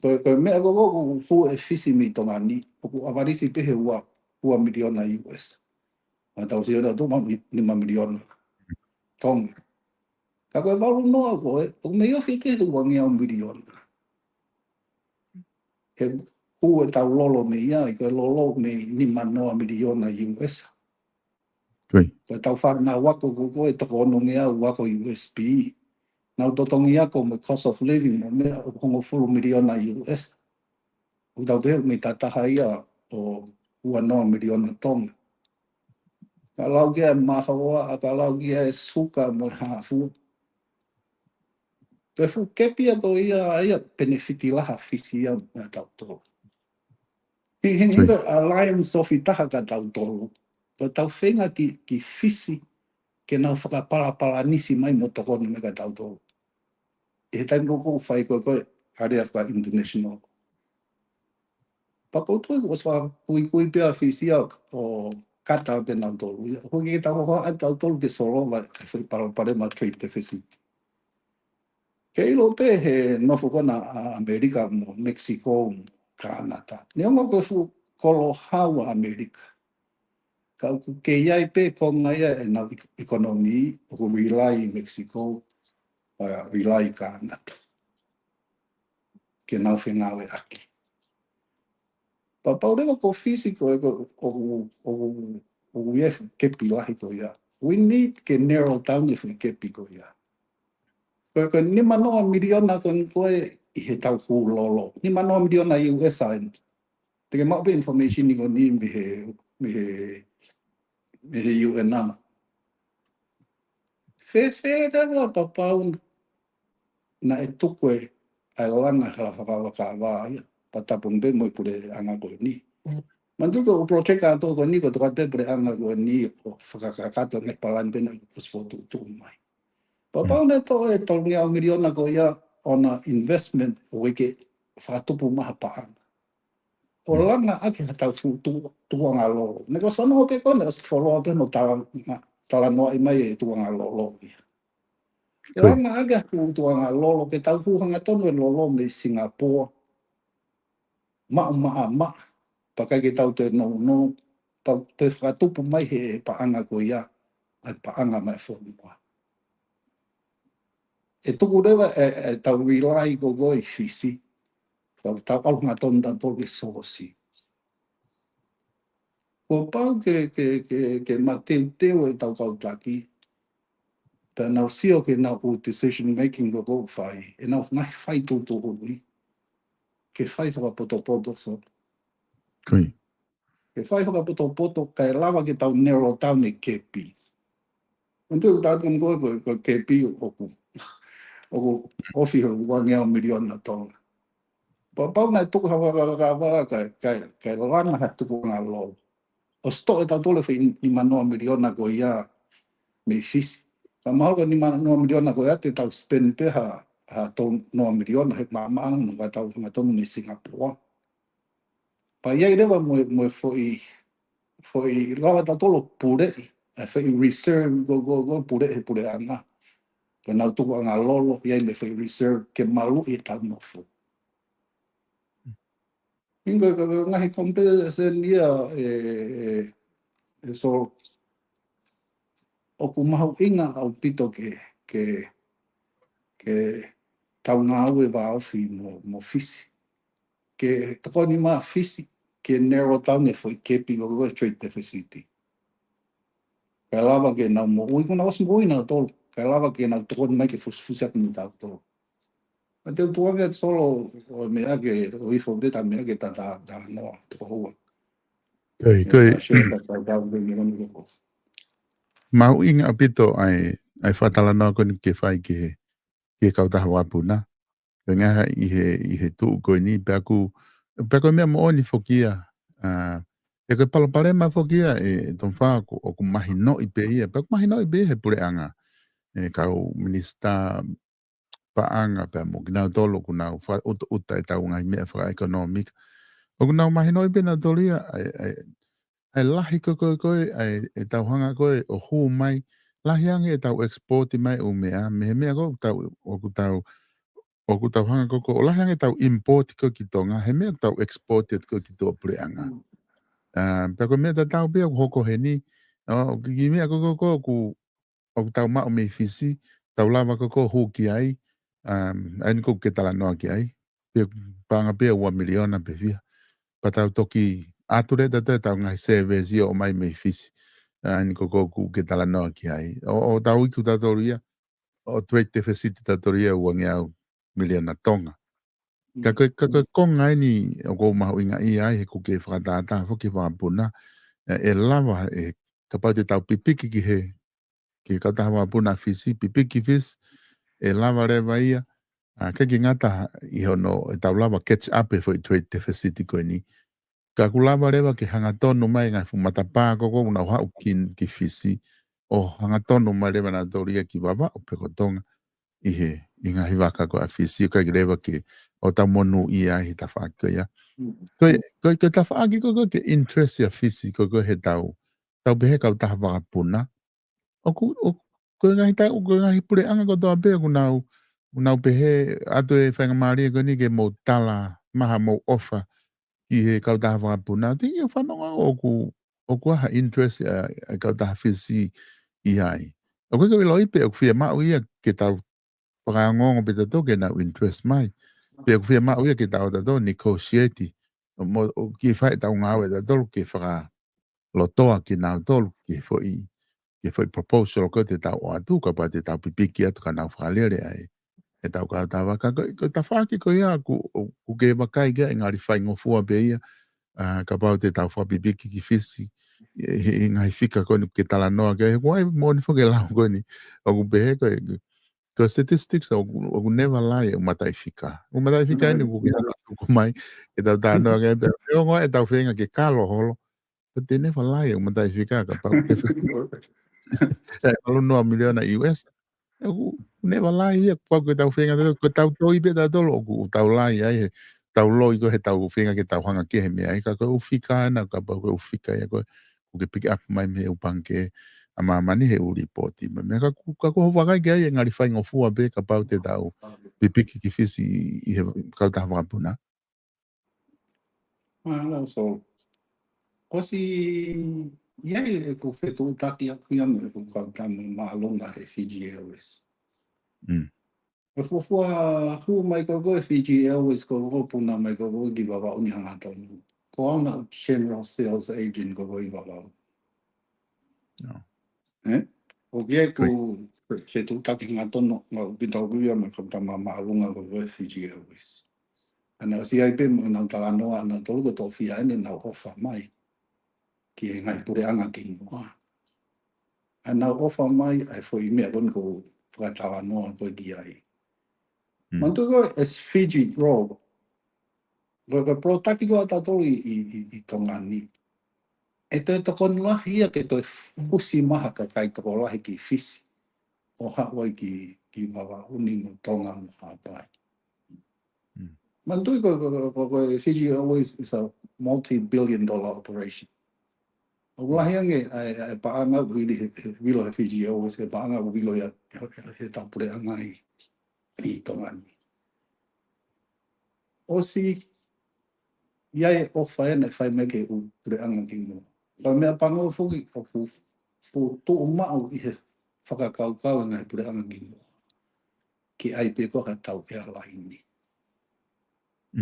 Ko, ko e meʻa ko ia ʻoku hū ʻe Fisi mei Tonga ni, ʻoku ʻavalisi pē he ua, ua miliona U S. Ka tau sio ʻatautolu ma, ni, nima miliona Tonga. Ka ko e valu noa ko ē, ʻoku mei ofi ki he ua ngeau miliona. He hū ʻetau lolo mei ai, ko e lolo mei nima noa miliona U S. Right. Ko ʻetau fānau ako ko ē, ko e toko ono ngeau ako U S P. Nau totongi ako mo e cost of living mo e meʻa, ʻoku hongofulu miliona U S. ʻOku tau pehē mei tataha ia ʻo ua noa miliona Tonga. Ka lau ki ai e mahaoa, ka lau ki ai e suka mo e hā fua. Ko e fuʻu kepi ia ko ia, ia penefiti lahi ʻa Fisi ia maʻatautolu. He, he, he, Right. Ko e alliance ofi taha kiate kitautolu. Ko ʻetau feinga ki, ki Fisi, ke nau fakapalapalanisi mai mo tokoni mai kiate kitautolu. ʻI he taimi ko ē ʻoku fai ko ē, ko e area faka-international. Pea ʻoku ou tui kuo ʻosi fakakuikui pē ʻa Fisi ia ʻo kata pē nautolu. Ia, ʻoku ʻikai ke tau hohaʻa ʻatautolu ke solova e foʻi palopalema trade deficit. Ke ʻilo pē he nofo ko ena ʻa ʻAmelika mo Mexico mo Kanata. Neongo ko e fuʻu kolo hau ʻa ʻAmelika, ka ʻoku kei ʻi ai pē konga ia ʻenau ek-, economy ʻoku rely ʻi Mexico, ʻa, rely ʻi Kanata ke nau fengāueʻaki. Pea pau leva ko Fisi ko ē ko, ʻoku, ʻoku, ʻoku ʻi ai e fuʻu kepi lahi ko ia. We need ke narrow down e fuʻu kepi ko ia. Ko e, ko e nima noa miliona ko eni ko ē ʻi heʻetau hū lolo. Nima noa miliona U S ʻa eni. Te ke maʻu pē information ni ko eni mei he, mei he, mei he U N ʻana. Fēfē leva kapau naʻe tuku e ʻa e langa hala fakavakavá ia, pea tapu pē mo e puleʻanga ko eni. Mm. Manatuʻi ko e project ʻa e toko ko eni, ko e tokanga pē puleʻanga ko eni ʻo fakakakato e ngaahi palani pē naʻe ʻosi fokotuʻutuʻu mai. Pea pau Mm. naʻe toʻo e tolungeau miliona ko ia ʻo na investment ʻo ʻikai ke fakatupu mai ha paʻanga. ʻO Mm. langa ʻaki haʻatau fuʻu tu-, tukuʻanga lolo. Naʻe ʻosi fanongo pē ko ē, naʻe ʻosi fuoloa pē hono tala-, talanoaʻi mai e tukuʻanga lolo ia. Ko ia. Langa ʻaki ha fuʻu tukuʻanga lolo, ke tau hū hangatonu e lolo mei Singapore. Maʻu maʻamaʻa, pea ʻikai ke tau toe nounou, tau toe fakatupu mai he paʻanga ko ia, ʻa e paʻanga mai fonua. ʻE tuku leva e, ʻetau rely ko ē ʻi Fisi, tau, tau ʻalu hangatonu ʻatautolu ki he source. Kuo pau ke, ke, ke, ke mateuteu ʻetau kau taki, pea nau sio ki heʻenau ʻū decision making ko ē ʻoku fai, ʻenau ngaahi fai tuʻutuʻuni, ke fai fakapotopoto, Solo. Ko ia. Ke fai fakapotopoto, kae lava ke tau narrow down e kepi. Manatuʻi ʻoku tau tonu ko ē, ko e, ko e kepi ʻoku, ʻoku ofi he ua ngeau miliona Tonga. Pau, pau naʻe tuku ha fakakakava ka, ka, ka langa ha tukuʻanga lolo. ʻO sitoʻi ʻe tautolu e foʻi nima noa miliona ko ia mei Fisi. Ka mahalo ko e nima noa miliona ko ia te tau spend pē ha, ha tolu noa miliona he maʻamaʻa no ka tau hangatonu mei Singapore. Pea ʻi ai leva mo e, mo e foʻi, foʻi lava tautolu puleʻi, e foʻi reserve ko, ko, ko puleʻi he puleʻanga. Ko ʻenau tukuʻanga lolo, ʻi ai mo e foʻi reserve ke maluʻi e tau nofo. Inga ka, ka ngaahi comparison ia e, e, e so ʻoku mahuʻinga ʻaupito ke, ke, ke tau ngāue vāofi mo, mo Fisi. Ke tokoni mai Fisi, ke narrow down e foʻi kepi ko e trade deficit. Kae lava ke nau moʻui, ko nau ʻosi moʻui nautolu. Kae lava ke nau tokoni mai ke fusifusi atu mo tautolu. Ka te u tuku ange atu Solo ʻo meʻa ke, ʻo ifo pē ta meʻa ke ta, ta, ta noa, toko ua. Ko e, ko e, Ka share ka, ka, ka, ka, ka, ka, ka. Mahuʻinga ʻaupito ʻa e, ʻa e fakatalanoa ko eni ke fai ki he, ki he kautaha vakapuna. Ko e ngaahi ʻi he, ʻi he tuʻu ko eni, pea ʻoku, pea ko e meʻa moʻoni foki ia, ʻa, ʻe ko e palopalema foki ia, ʻe, ʻe Tonga ʻoku, ʻoku mahinoʻi pē ia, pea ʻoku mahinoʻi pē he puleʻanga. ʻE kau minisitā paʻanga pea mo kinautolu ʻoku nau fa-, ʻuta, ʻuta ʻetau ngaahi meʻa fakaʻekonōmika. ʻOku nau mahinoʻi pē nautolu ia, ʻa e, ʻa e, ʻa e lahi ko e, ko e, ko e, ʻa e, ʻetau hanga ko ē ʻo hū mai, lahi ange ʻetau export mai ʻū meʻa, mei he meʻa ko ē ʻoku tau, ʻoku tau, ʻoku tau hanga ko ē ʻo lahi ange ʻetau import ko ē ki Tonga, he meʻa ʻoku tau export atu ko ē ki tuʻapuleʻanga. Mm. ʻA, pea ko e meʻa tatau pē ʻoku hoko heni, ʻo, ki, ki meʻa ko ē, ko e, ko e, ʻoku ʻoku tau maʻu mei Fisi, tau lava ko ē ʻo hū ki ai, um, ʻa eni ko ē ʻoku ke talanoa ki ai. Pea paʻanga pē ua miliona pe fiha. Pea tau toki ʻatu leva tautolu ʻetau ngaahi service ia ʻo ʻomai mei Fisi. ʻA eni ko ē ʻoku ke talanoa ki ai. ʻO, ʻo tau iku tautolu ia, ʻo trade deficit tautolu ia ua ngeau miliona Tonga. Ka ko e, ka ko e konga eni ʻoku ou mahuʻingaʻia ai he ʻoku ke fakatātā foki he vakapuna, ʻe, ʻe lava, ʻe, kapau te tau pipiki ki he, ki he kautaha vakapuna Fisi, pipiki Fisi, ʻe lava leva ia, ʻa, ʻikai ke ngata ʻi hono, ʻe tau lava catch up e foʻi trade deficit ko eni. Ka ʻoku lava leva ke hangatonu mai ngaahi fuʻu matapā ko ē ʻoku nau haʻu ki, ki Fisi, ʻo hangatonu mai leva nautolu ia ki Vavaʻu pe ko Tonga ʻi he, ʻi he ngaahi vaka ko ē ʻa Fisi, ʻoku ʻikai leva ke ʻo tau monūʻia ai he tafaʻaki ko ia. Mm. Ko e, ko e, ko e tafaʻaki ko ē, ko e ke interest ʻa Fisi ko ē, ko e he tau, tau pehē kautaha vakapuna. ʻOku, ʻo, ko e ngaahi tai, ko e ngaahi puleʻanga kotoa pē ʻoku nau, ʻoku nau pehē ʻa e faingamālie ko eni ke mou tala mai haʻamou ʻofa ki he kautaha vakapuna. Te u fanongo ʻoku, ʻoku ʻi ai ha interest ʻa, ʻa e kautaha Fisi ʻi ai. ʻOku ʻikai ke u ʻiloʻi pe ʻoku fiemaʻu ia ke tau fakaongoongo pē tautolu ke nau interest mai. Pe ʻoku fiemaʻu ia ke tau tautolu negotiate. ʻO mo, ʻo ke fai ʻetau ngāue tautolu ke fakalotoa kinautolu ki he foʻi, ki he foʻi proposal ko ē te tau ʻoatu, kapau te tau pipiki atu ka nau fakalele ai ʻetau kautaha vaka. Ko, ko e tafaʻaki ko ia ʻoku, ʻoku ke vakai ki ai, ngali faingofua pē ia, ʻa, kapau te tau fakapipiki ki Fisi, ʻi he, he ngaahi fika ko eni ʻoku ke talanoa ki ai, he ʻoku ʻi ai moʻoni foki e lau ko eni, ʻoku pehē ko e, ko e statistics ʻoku, ʻoku never lie e ʻū mataʻifika. ʻŪ mataʻifika eni ʻoku ke hanga tuku mai, ke tau talanoa ki ai, pea neongo ʻetau feinga ke kalo holo, but they never lie e ʻū mataʻifika, kapau te Fisi. ʻE, ʻalu noa miliona U S. ʻOku never lie ia, kapau ke tau feinga, ko ʻetau toi pē tautolu, ʻoku tau lie ai, he tau loi ko ē he tau feinga ke tau hanga ki he meʻa, ʻikai ko e ʻū fika ena, kapau ko e ʻū fika ia ko ē, ʻoku ke pick up mai mei he ʻū pangikē ʻa māmani he ʻū lipooti. Mo e meʻa ka ʻoku, ka ʻoku ou vakai ki ai, ʻe ngali faingofua pē kapau te tau pipiki ki Fisi ʻi, ʻi he kautaha vakapuna. Mālō, so, ʻosi ʻi ai ʻeku fetuʻutaki ʻaʻaku ia mo ʻeku kautaha māʻolunga he Fiji Airways. Mm. ʻE fuofua hū mai ko ē ko e Fiji Airways ko ē ko e puna mai ko ē ko ē ki Vavaʻu ni hangatonu. Ko au naʻa ku general sales agent ko ē ko ē ʻi Vavaʻu. ʻE? ʻOku ʻi ai ʻeku fetuʻutaki hangatonu, ʻoku ou pita ʻoku ia mo e kautaha māʻolunga ko ē ko e Fiji Airways. ʻA ia ʻosi ʻi ai pē mo ʻenau talanoa, ʻa nautolu ko e toʻo fiha ʻenau ʻofa mai ki he ngaahi puleʻanga ki muʻa. ʻA ia ʻenau ʻofa mai, ʻa e foʻi meʻa ko eni ʻoku ou fakatalanoa ko ē ki ai. Mm. Manatuʻi ko ē, as Fiji grow, ko e, ko e product ko ē ʻa tautolu ʻi, ʻi, ʻi, ʻi Tonga ni, ʻe toe tokoni lahi ia ke toe fusi mai ha kakai tokolahi ki Fisi ʻo haʻu ai ki, ki Vavaʻu ni mo Tonga mo Haʻapai. Manatuʻi ko, ko, ko, ko, ko e Fiji Airways is a multi-billion dollar operation. ʻOku lahi ange ʻa e, ʻa e paʻanga ʻoku vilo he, he, vilo he Fiji Airways, he paʻanga ʻoku vilo ia he, he, he tau puleʻanga ʻi, ʻi Tonga ni. ʻOsi ia e ʻofa ena ʻe fai mai ke u puleʻanga ki muʻa. Ko e meʻa pango foki ʻoku fuʻu tuʻu maʻu ʻi he fakakaukau e ngaahi puleʻanga ki muʻa, ke ʻai pē ko ha tau airline ni.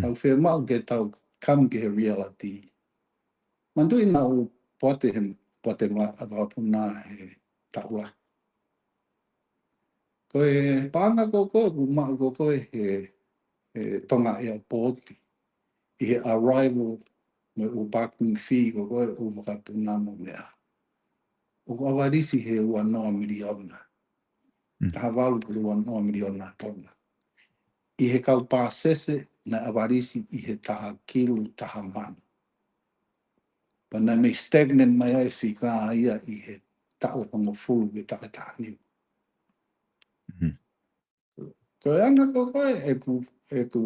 Tau fiemaʻu ke tau come ki he reality. Manatuʻi naʻa ku poate he, poate ma-, a vakapuna he taʻu lahi. Ko e paʻanga ko ē ʻoku maʻu ko ē he, he Tonga Airport, ʻi he arrival mo e ʻū parking fee ko ē ʻoku vakapuna mo e meʻa, ʻoku ʻavalisi he ua noa miliona. Taha valu ki he ua noa miliona Tonga. ʻI he kau pāsese naʻe ʻavalisi ʻi he taha kilu taha mano. Pea naʻe mei stagnant mai ai e fika ia ʻi he taʻu ʻe hongofulu ki he taʻu ʻe taha nima. Ko e anga ko ē ʻeku, ʻeku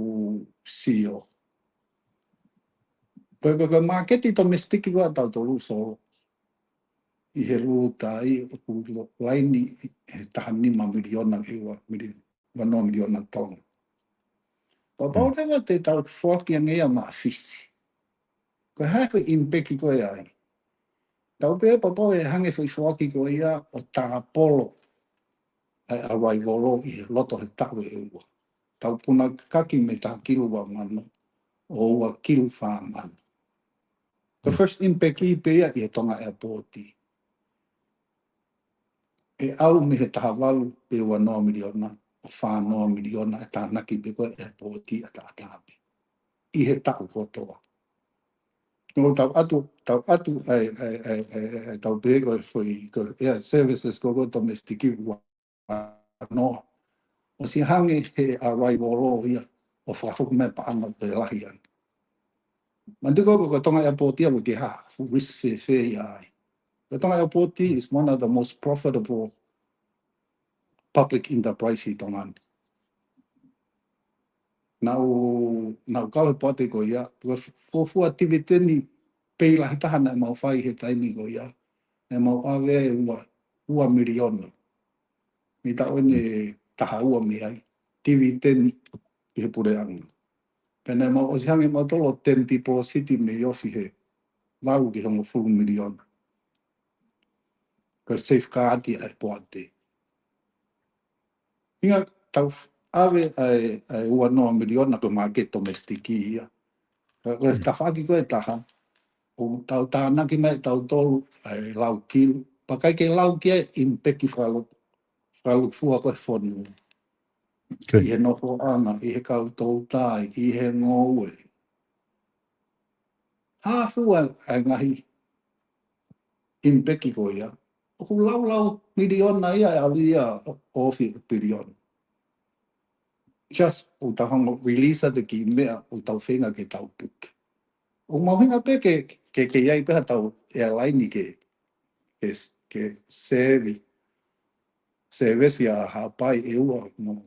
sio, ko e, ko e, ko e māketi domestic ko ē ʻa tautolu, so, ʻi he luluta ai ʻoku lo-, laini he taha nima miliona ki he ua mili-, ua noa miliona Tonga. Pea pau leva te tau foaki ange ia maʻa Fisi. Ko e hā e foʻi impact ko ē ai? Tau pehē pea pau ʻe hangē foʻi foaki ko ia ʻo tāpolo ʻa e arrival ʻi he loto he taʻu ʻe ua. Tau puna kaki mei taha kilu ua mano ʻo ua kilu fā mano. Ko e first impact ia pē ia ʻi he Tonga Airport. ʻE ʻalu mei he taha valu pe ua noa miliona ʻo fā noa miliona e tānaki pē ko ē airport ʻataʻatā pē ʻi he taʻu kotoa. Nō tau ʻatu, tau ʻatu ʻa e, ʻa e, ʻa e, ʻa e, ʻa e, tau pehē ko e foʻi, ko e air services ko ē ko e domestic ua noa. ʻOsi hangē he arrival ia ʻo fakahoko mai e paʻanga pē lahi ange. Manatuʻi ko e, ko e Tonga Airport ia ʻoku ʻikai ke ha fuʻu risk fēfē ia ai. Ko e Tonga Airport is one of the most profitable public enterprise ʻi Tonga ni. Naʻa ku, naʻa ku kau he poate ko ia, ko e fuofua dividend pē lahi taha naʻa mau fai he taimi ko ia, naʻa mau ʻave ua, ua miliona. Mei taʻu ʻe taha ua mei ai, dividend ki he puleʻanga. Pea naʻa mau ʻosi hangē mautolu ʻo term deposit mei ofi he valu ki he hongofulu miliona. Ko e safeguard ia e poate. ʻInga tau ʻave ʻa e, ʻa e ua noa miliona ko e market domestic ia. Ko e, ko e tafaʻaki ko ē ʻe taha, ʻoku tau tānaki mai ʻe tautolu ʻa e lau kilu. Pea ʻikai ke lau ki ai e impact fakalo-, fakalūkufua ko ē e fonua. ʻI he nofoʻanga, ʻi he kau toutai, ʻi he ngoue. Hā fua ʻa e ngaahi impact ko ia. ʻOku laulau miliona ia ʻe ʻalu ia ʻo ofi piliona. Just ʻoku tau hanga ʻo release ʻa e kiʻi meʻa ʻoku tau feinga ke tau puke. ʻOku mahuʻinga pē ke, ke, ke ʻi ai pē ha tau airline ke, ke, ke service, service ʻa Haʻapai, ʻEua mo,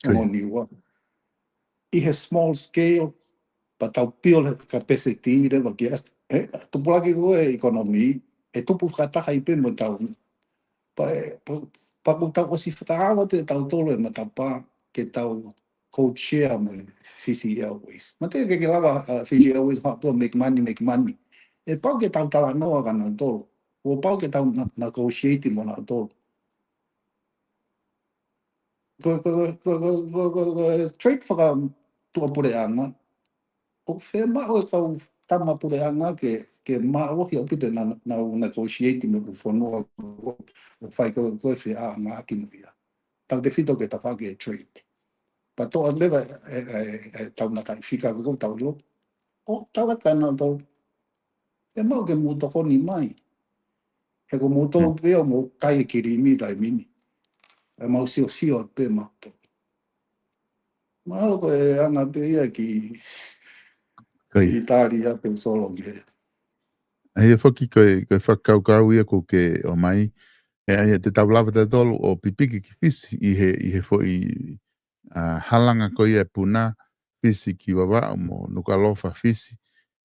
mo Niua. ʻI he small scale, pea tau build he capacity leva ki as-, ʻe, tupulaki ko ē e economy, ʻe tupu fakataha ai pē mo tau. Pea, pea, pea ʻoku tau ʻosi fakaava ʻe tautolu e matapā ke tau code share mo e Fiji Airways. Manatuʻi ʻikai ke lava, uh, Fiji Airways ʻo haʻu ʻo make money, make money. ʻE pau ke tau talanoa kia nautolu. ʻOku pau ke tau na-, negotiate mo nautolu. Ko, ko, ko e trade fakatuʻapuleʻanga, ʻoku fiemaʻu e kau tama puleʻanga ke, ke mālohi ʻaupito ʻenau, ʻenau negotiate mo e fonua ʻoku fai ko, ko e feʻaʻaʻanga ki mo ia. Tautefito ki he tafaʻaki e trade. Pea toʻo leva e, e, e, e tau mataʻi fika ko ē ʻoku tau ʻilo. ʻO tau ʻatā nautolu, ʻe maʻu ke mou tokoni mai. He ko moutolu pē ʻoku mou kai e kilimi he taimi ni. ʻE mau siosio pē mautolu. Mahalo ko e anga pē ia ki, ʻItālia pe solo ke. ʻA ia foki ko e, ko e fakakaukau ia ʻoku ke ʻomai, ʻe, ʻa ia te tau lava tautolu ʻo pipiki ki Fisi ʻi he, ʻi he foʻi, ʻa, halanga ko ia ʻe puna Fisi ki Vavaʻu mo Nukuʻalofa Fisi,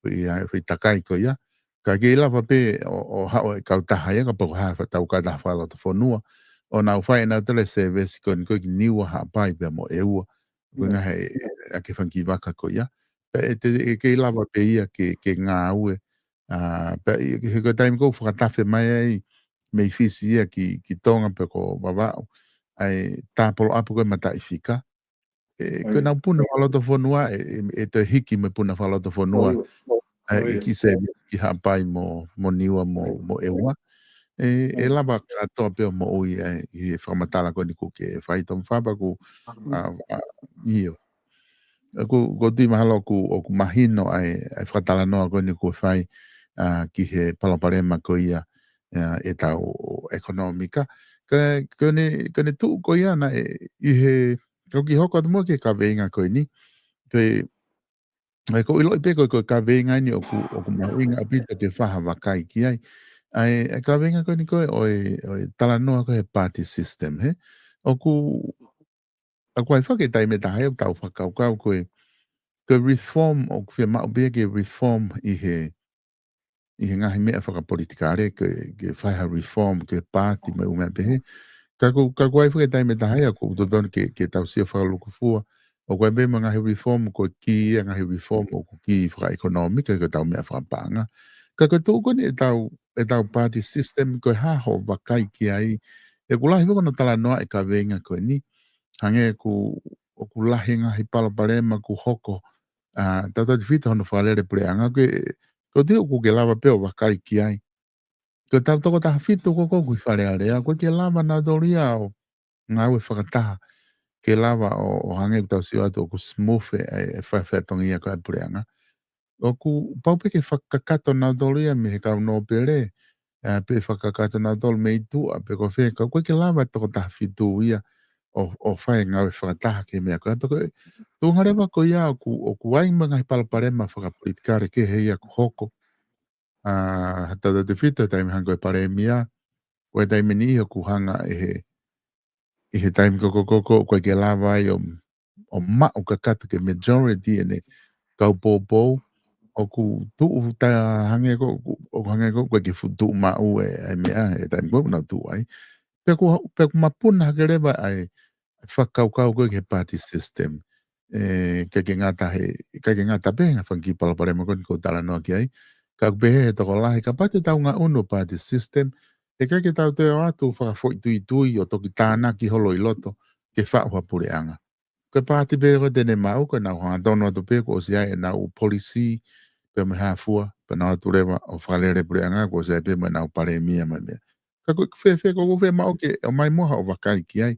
foʻi, ʻa, foʻi takai ko ia. Ka ʻoku kei lava pē ʻo, ʻo haʻu e kautaha ia kapau ko ha fa-, tau kautaha fakalotofonua. ʻO nau fai ʻenautolu e sēvesi ko eni ko ē ki Niua, Haʻapai pea mo ʻEua. Ko e ngaahi ʻa e fanga kiʻi vaka ko ia. Pea ʻe te, ʻe kei lava pē ia ke, ke ngāue. ʻA, pea ʻi he ko e taimi ʻoku fakatafe mai ai mei Fisi ia ki, ki Tonga pe ko Vavaʻu. ʻA e tāpoloʻapu ko e mataʻifika. ʻE, ko ʻenau puna fakalotofonua, ʻe, ʻe, ʻe toe hiki mo e puna fakalotofonua. ʻA e ʻEiki Sēmisi ki Haʻapai mo, mo Niua mo, mo ʻEua. ʻE, ʻe lava kātoa pē ʻo moʻui ʻa e, ʻi he fakamatala ko eni ʻoku ke fai Tomifa pea ʻoku, ʻa, ʻa, ʻio. ʻOku, ʻoku ou tui mahalo ʻoku, ʻoku mahino ʻa e, ʻa e fakatalanoa ko eni ʻoku fai, ʻa, ki he palopalema ko ia, ʻa, ʻetau ʻekonōmika. Ka, ko ʻene, ko ʻene tuʻu ko ia naʻe, ʻi he, ka u kiʻi hoko atu muʻa ki he kaveinga ko eni. Ko e, ʻa ia ʻoku ou ʻiloʻi pē ko e, ko e kaveinga eni ʻoku, ʻoku mahuʻinga ʻaupito ke fai ha vakai ki ai. ʻA e, ʻa e kaveinga ko eni ko e, ʻo e, ʻo e talanoa ko e he party system, he? ʻOku, ʻa ia ʻoku ʻi ai foki e taimi ʻe taha ia ʻoku tau fakakaukau ko e, ko e reform ʻoku fiemaʻu pē ke reform ʻi he, ʻi he ngaahi meʻa fakapolitikale ke, ke fai ha reform, ke party mo e ʻū meʻa pehē. Ka ʻoku, ka ʻoku ʻi ai foki e taimi ʻe taha ia ʻoku totonu ke, ke tau sio fakalūkufua. ʻOku ʻi ai pē mo e ngaahi reform, ko e kī ia ngaahi reform, ʻoku kī fakaʻekonōmika, ko ʻetau meʻa fakapaʻanga. Ka ko e tuʻu ko eni ʻetau, ʻetau party system, ko e hā hoʻo vakai ki ai. ʻOku lahi foki hono talanoa e kaveinga ko eni. Hangē ʻoku, ʻoku lahi ngaahi palopalema ʻoku hoko, ʻa, tautautefito hono fakalele puleʻanga, ko e, ko e tuʻu ʻoku ke lava pē ʻo vakai ki ai. Ko ʻetau toko taha fitu ko ē ʻoku ʻi Fale Alea, ʻoku ʻikai ke lava nautolu ia ʻo ngāue fakataha. Ke lava ʻo, ʻo hangē ʻoku tau sio atu ʻoku smooth ʻa e, ʻa e faʻahinga fatongia ko ē ʻa e puleʻanga. ʻOku pau pē ke fakakakato nautolu ia mei he kau nōpele, ʻa, pe fakakakato nautolu mei tuʻa, pe ko fē, ka ʻoku ʻikai ke lava toko taha fitu ia ʻo, ʻo fai ngāue fakataha ki he meʻa ko ē. Pea ko e tuʻunga leva ko ia ʻoku, ʻoku ʻi ai mo e ngaahi palopalema fakapolitikale kehe ia ʻoku hoko. ʻA, tautautefito he taimi hangē ko e palēmia, ko e taimi ni ʻoku hanga ʻe he, ʻi he taimi ko ē ʻoku, ʻoku, ʻoku ʻikai ke lava ai ʻo, ʻo maʻu kakato ki he majority ʻene kau poupou, ʻoku tuʻu ta hangē ko ē, ʻoku, ʻoku hangē ko ē ʻoku ʻikai ke fuʻu tuʻu maʻu e, e meʻa, he taimi ko ē ʻoku nau tuʻu ai. Pea ʻoku, pea ʻoku mapuna hake leva ʻa e fakakaukau ko ē ki he party system. ʻE, ʻikai ke ngata he, ʻikai ke ngata pē he ngaahi fanga kiʻi palopalema ko eni ʻoku ou talanoa ki ai. Ka ʻoku pehē ʻe he tokolahi, kapau te tau ngaʻunu party system, ʻe ʻikai ke tau toe ō atu fakafoʻituitui ʻo toki tānaki holo ʻi loto ke faʻu ha puleʻanga. Ko e paati pē ko ē te ne maʻu, ko ʻenau hangatonu atu pē kuo ʻosi ʻi ai ʻenau policy, pea mo e hā fua, pea nau ō atu leva ʻo fakalele puleʻanga, kuo ʻosi ʻi ai pē mo ʻenau palēmia mo e meʻa. Ka ko e fēfē, ʻoku ou fiemaʻu ke ʻomai muʻa haʻo vakai ki ai,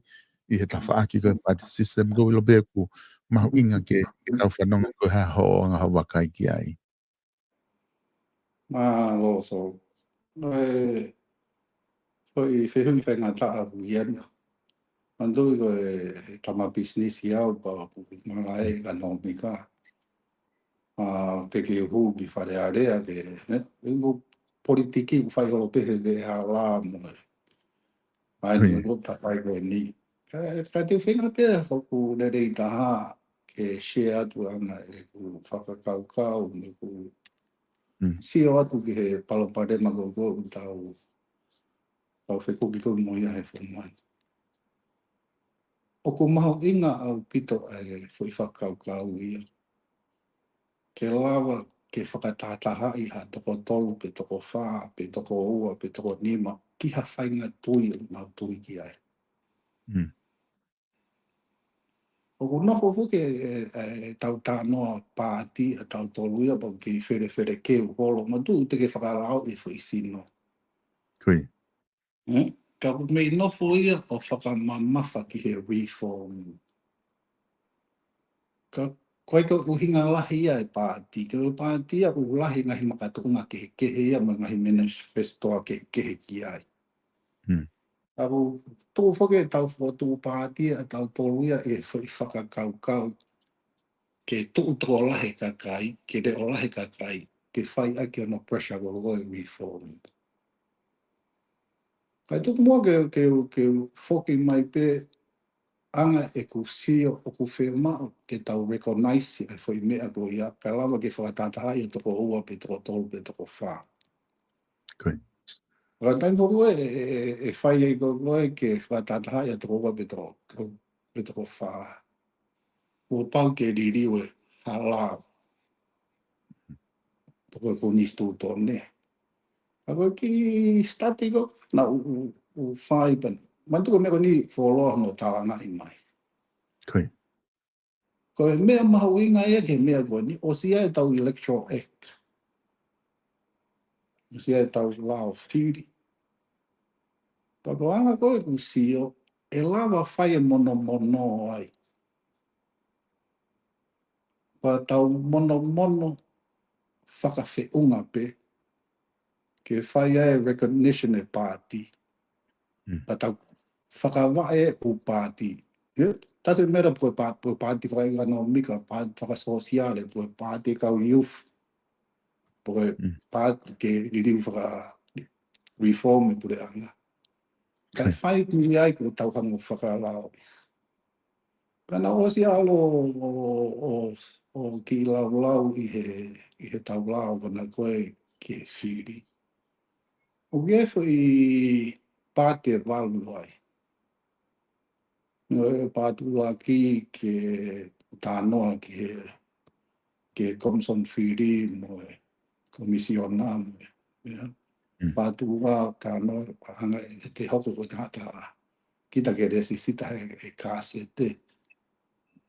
ʻi he tafaʻaki ko e party system, ʻoku ou ʻilo pē ʻoku mahuʻinga ke, ke tau fanongo ko e hā hoʻo anga haʻo vakai ki ai. Mālō, Solo. ʻE, ko e fehuʻi faingataʻa ʻaku ia. Manatuʻi ko e tama pisinisi au pea ʻoku ou malaʻe ʻekonōmika. ʻA, te ke hū ki Fale Alea ke, ne? ʻOku politiki ʻoku fai holo pē he veʻehala mo e ʻa ia ʻoku ta fai ko eni. Ka, ka te u feinga pē hoku lelei taha ke share atu ʻa ʻeku fakakaukau, mo ʻeku sio atu ki he palopalema ko ē ʻoku tau, tau fekuki ko ē mo ia he fonua ni. ʻOku mahuʻinga ʻaupito ʻa e foʻi fakakaukau ia. Ke lava ke fakatahatahaʻi ha toko tolu pe toko fā pe toko ua pe toko nima ki ha faʻahinga tui ʻoku nau tui ki ai. ʻOku nofo foki e, e, e tau talanoa paati ʻa tautolu ia pea ʻoku kei felefelekeu holo, manatuʻi te ke fakalao e foʻi sino. Ka ʻoku mei nofo ia ʻo fakamamafa ki he reform. Ka ko e ʻuhinga lahi ia e paati, ko e paati ia ʻoku lahi ngaahi makatuʻunga kehekehe ia mo e ngaahi manifesto kehekehe ki ai. Ka ʻoku tuʻu foki e tau fokotuʻu paati ʻa tautolu ia ʻi he foʻi fakakaukau ke tuʻu tokolahi e kakai, ke leʻo lahi e kakai, ke fai ʻaki hono pressure ko ē ʻo e reform. Kae tuku muʻa ke, ke, ke foki mai pē ʻa e anga ʻeku sio ʻoku fiemaʻu ke tau recognize ʻa e foʻi meʻa ko ia, kae lava ke fakatahatahaʻi ʻa e toko ua pe toko tolu pe toko fā. Ko ia. Ka taimi foki ē, ʻe, ʻe, ʻe, ʻe fai ai ko ē ke fakatahatahaʻi ʻa e toko ua pe toko, toko, pe toko fā. Kuo pau ke liliu e hala. Toko e konisitūtone. Ka ko e kiʻi study ko ē naʻa ku, ku, ku fai pē. Manatuʻi ko e meʻa ko eni fuoloa hono talangaʻi mai. Ko ia. Ko e meʻa mahuʻinga ia ki he meʻa ko eni, ʻosi ʻa e tau Electoral Act. ʻOsi ʻa e tau lao fili. Pea ko e anga ko ē ʻeku sio, ʻe lava fai e monomono ai. Pea tau monomono fakafeʻunga pē, ke fai ai e recognition e paati. Mm. Pea tau fakavaʻe e ʻū paati. Ia, doesn't matter pe ko e pa-, pe ko e paati fakaʻekonōmika, paati fakasōsiale, pe ko e paati e kau youth, pe ko e Mm. paati ke liliu faka-reform e puleʻanga. Kae Ko ia. fai pē ia ʻi he tau hanga ʻo fakalaoʻi. Pea naʻe ʻosi ʻalu ʻo, ʻo, ʻo, ʻo kiʻi laulau ʻi he, ʻi he tau lao ko ena ko ē ki he fili. ʻOku ʻi ai e foʻi paati ʻe valu ai. Ko e paati ʻuluaki ke talanoa ki he, ki he Komisoni Fili mo e Komisiona mo e, ia. Mm. Paati ua talanoa ʻa e anga ʻe te hoko ko e tangata kita ke lēsisita he, he kāsete.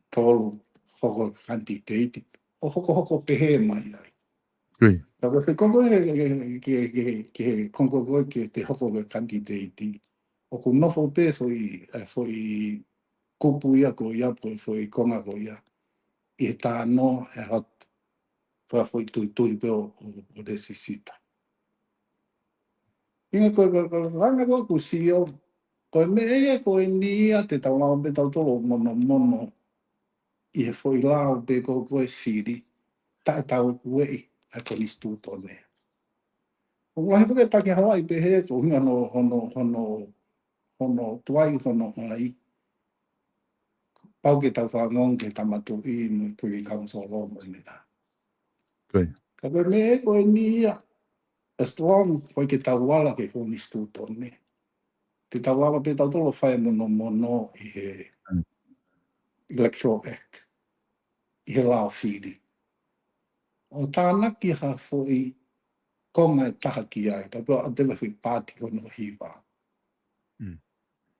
Tolu, hoko ko e kanititeiti. ʻO hokohoko pehē mai ai. Ko ia. Ka ko e fekoko he, he, he, he, he, he konga ko ē ke te hoko ko e kanititeiti. ʻOku nofo pē foʻi, e foʻi kupu ia ko ia, pe ko e foʻi konga ko ia. ʻI he talanoa ʻe hot, fakafoʻituitui pē ʻo, ʻo, ʻo lēsisita. ʻInga ko e, ko e, ko e anga ko ē ʻeku sio, ko e meʻa ia ko eni ia te tau lava pē tautolu ʻo monomono ʻi he foʻi lao pē ko ē ko e fili, taʻe tau ueʻi ʻa e konisitūtone. ʻOku lahi foki e taki Hawaiʻi pehē ko e ʻuhinga hono, hono, hono, hono tuai hono ʻai. Pau ke tau fanongo ki he Tama Tuʻi mo e Privy Council mo e meʻa. Ko ia. Ka ko e meʻa ko eni ia, as long ʻoku ʻikai ke tau ala ki he konisitūtone, te tau lava pē tautolu ʻo fai e monomono ʻi he Mm. Electoral Act, ʻi he lao fili. ʻO tānaki ha foʻi konga ʻe taha ki ai, tapu a te foʻi paati ko hono hiva. Mm.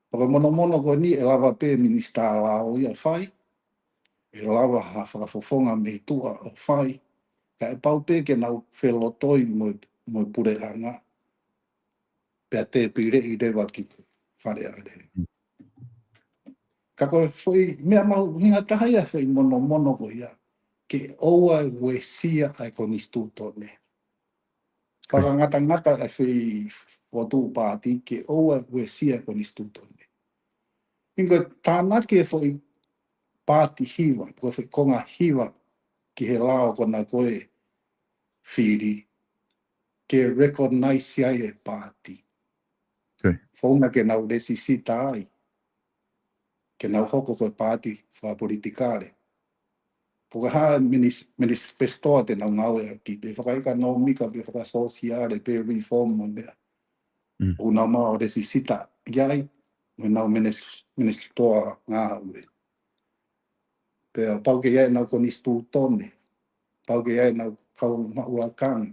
Pea ko e monomono ko eni ʻe lava pē minisitā lao ia ʻo fai, ʻe lava ha fakafofonga mei tuʻa ʻo fai, kae pau pē ke nau felotoi mo, mo e puleʻanga, pea tēpileʻi leva ki Fale Alea. Ka ko e foʻi meʻa mahuʻinga taha ia foʻi monomono ko ia, ke ʻoua ʻe uesia ʻa e konisitūtone. Fakangatangata e foʻi fokotuʻu paati ke ʻoua ʻe uesia e konisitūtone. ʻInga ko e tānaki e foʻi paati hiva, ko e foʻi konga hiva ki he lao ko ena ko e fili, ke recognize ai e paati. Ko ia. Founga ke nau lēsisita ai, ke nau hoko ko e paati fakapolitikale. Pe ko e hā e minis-, manifesto te nau ngāueʻaki, pe fakaʻekonōmika, pe fakasōsiale, pe reform mo e meʻa. Mm. ʻOku nau maʻu e lēsisita ia ai, mo ʻenau minis-, manifesto ngāue. Pea pau ke ʻi ai ʻenau konisitūtone, pau ke ʻi ai ʻenau kau maʻu lakanga,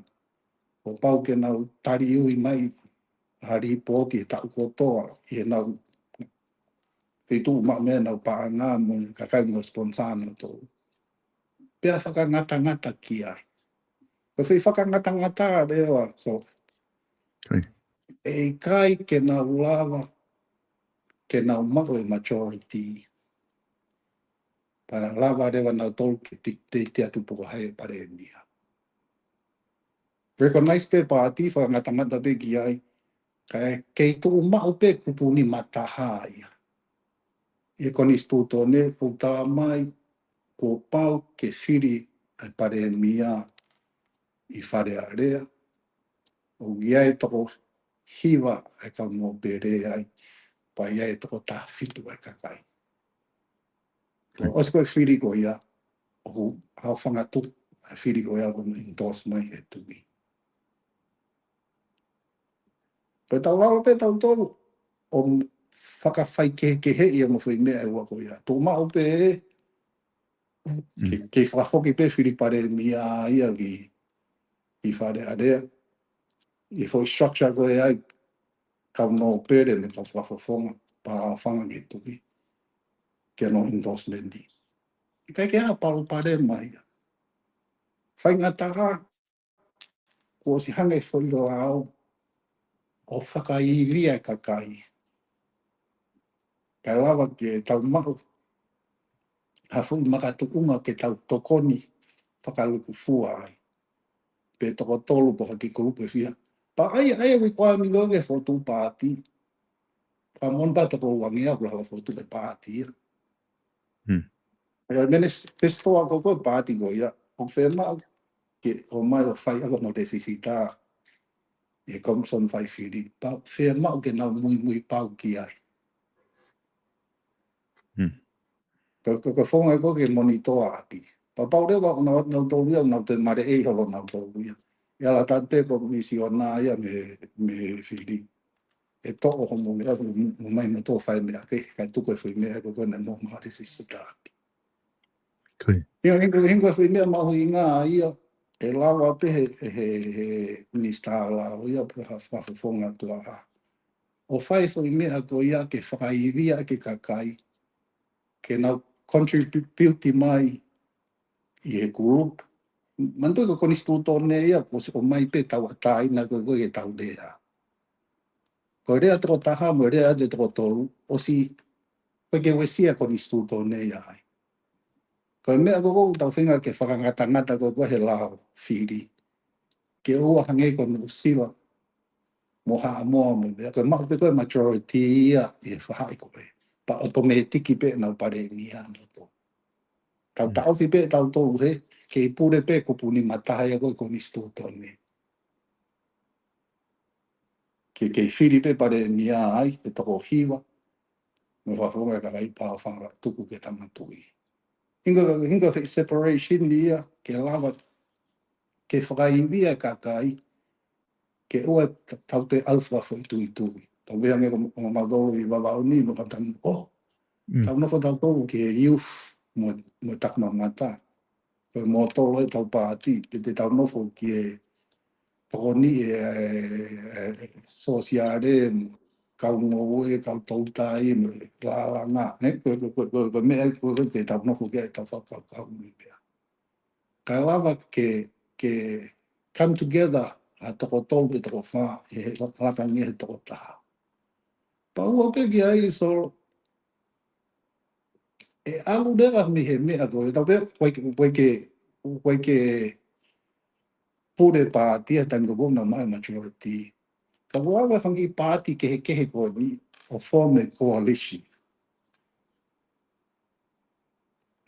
ʻo pau ke nau taliui mai ha lipooti he taʻu kotoa, ʻi heʻenau feituʻu maʻu mei ai ʻenau paʻanga mo e kakai mo e sponsor nautolu. Pea fakangatangata ki ai. Ko e foʻi fakangatangata leva, so, Ko ia. ʻe ʻikai ke nau lava, ke nau maʻu e majority. Pea lava leva nautolu ke dictate atu pe ko hai e palēmia. Recognize pē paati, fakangatangata pē ki ai, kae kei tuʻu maʻu pē kupu nima taha ia. ʻI he konisitūtone ʻoku talamai, kuo pau ke fili ʻa e palēmia ʻi Fale Alea, ʻoku ʻi ai e toko hiva ʻa e kau nōpele ai, pea ʻi ai e toko taha fitu ʻa e kakai. Ko e ʻosi ko e fili ko ia, ʻoku haofanga atu ʻa e fili ko ia ʻoku endorse mai he Tuʻi. Ko e tau lava pē tautolu ʻo fakafaikehekeheʻi ʻa e mo foʻi meʻa ʻe ua ko ia. Tuʻu maʻu pē ē, ke, ke fakafoki pē fili palēmia ia ki, ki Fale Alea. ʻI he foʻi structure ko ē ʻa e kau nōpele mo e kau fakafofonga, pea haofanga ki he Tuʻi, ke ʻi ai hono endorsement. ʻIkai ke ʻi ai ha palopalema ia. Faingataʻa, kuo ʻosi hanga ʻe he foʻi lao ʻo fakaivia e kakai. Kae lava ke tau maʻu ha foʻi makatuʻunga ke tau tokoni fakalūkufua ai. Pe toko tolu pe ha kiʻi kulupu ʻe fiha. Pea ʻai, ʻai ʻa e requirement ko ē ke fokotuʻu paati. Ka moʻoni pē toko uangeau kuo lava fokotuʻu e paati ia. Hmm. Ko e manifesto ko ē ʻo e paati ko ia, ʻoku fiemaʻu ke ʻomai ʻo fai ʻaki hono lēsisita ʻe he Komisiona Fai Fili, pea fiemaʻu ke nau muimui pau ki ai. Hmm. Ko, ko, ko e founga ko ē ke monitor ʻaki. Pea pau leva ʻoku nau, nau tolu ia, nau te mare ʻei holo nau tolu ia. ʻE ala atu pē Komisiona ia mei, mei fili. ʻE toʻo hoʻomo meʻa, mo, mo mai mo tō fai meʻa ke, kae tuku e foʻi meʻa ko ē naʻe mo mare sisita ʻaki. Ko ia. Ia, hinga, hinga foʻi meʻa mahuʻinga ia, ʻe lava pē he, he, he minisitā lao ia, pe ha fakafofonga tuʻa ʻa. ʻO fai foʻi meʻa ko ia ke fakaivia ʻaki e kakai, ke nau contribute mai ʻi he kulupu. Manatuʻi ko e konisitūtone ia, kuo ʻosi ʻomai pē tauʻatāina ko ē ke tau lea. Ko e lea toko taha mo e lea ʻa e toko tolu, ʻosi ko ē ke uesia konisitūtone ia ai. Ko e meʻa ko ē ʻoku tau feinga ke fakangatangata ko ē he lao fili. Ke ʻoua hangē ko Nuʻusila mo Haʻamoa mo e meʻa, ko e maʻu pē ko ē majority ia ʻi he faʻahi ko ē. Pea ʻotomētiki pē nau palēmia nau tō. Tau taʻofi pē tautolu he, kei pule pē kupu nima taha ia ko ē konisitūtone. Ke, kei fili pē palēmia ai, ʻe toko hiva. Mo e fakafofonga e kakai pea haofanga tuku ki he Tama Tuʻi. Hinga, hinga foʻi separation ia, ke lava, ke fakaivia e kakai, ke ʻoua ʻe ta-, tau toe ʻalu fakafoʻituitui. Tau pehē ange ko, ko mautolu ʻi Vavaʻu ni, mo ka tau, oh, tau nofo tautolu ki he youth, mo, mo e takimamata. Ko e mōtolo ʻetau paati, pe te tau nofo ki he tokoni ʻe, ʻe, ʻe, sōsiale, kau ngoue, kau toutai, mo e lālanga, ē, ko, ko, ko, ko, ko e meʻa ko ē te tau nofo ki ai ʻetau fakakaukau mo e meʻa. Kae lava ke, ke come together ʻa e toko tolu pe toko fā, ʻi he la-, laka ange he toko taha. Pea ua pē ki ai, so, ʻe ʻalu leva mei he meʻa ko ē, tau pehē, ʻoku ʻikai ke, ʻoku ʻikai ke, ʻoku ʻikai ke pule paati he taimi ko ē naʻa nau maʻu e majority. Ka ʻoku ʻi ai e fanga kiʻi paati kehekehe ko eni ʻo form e coalition.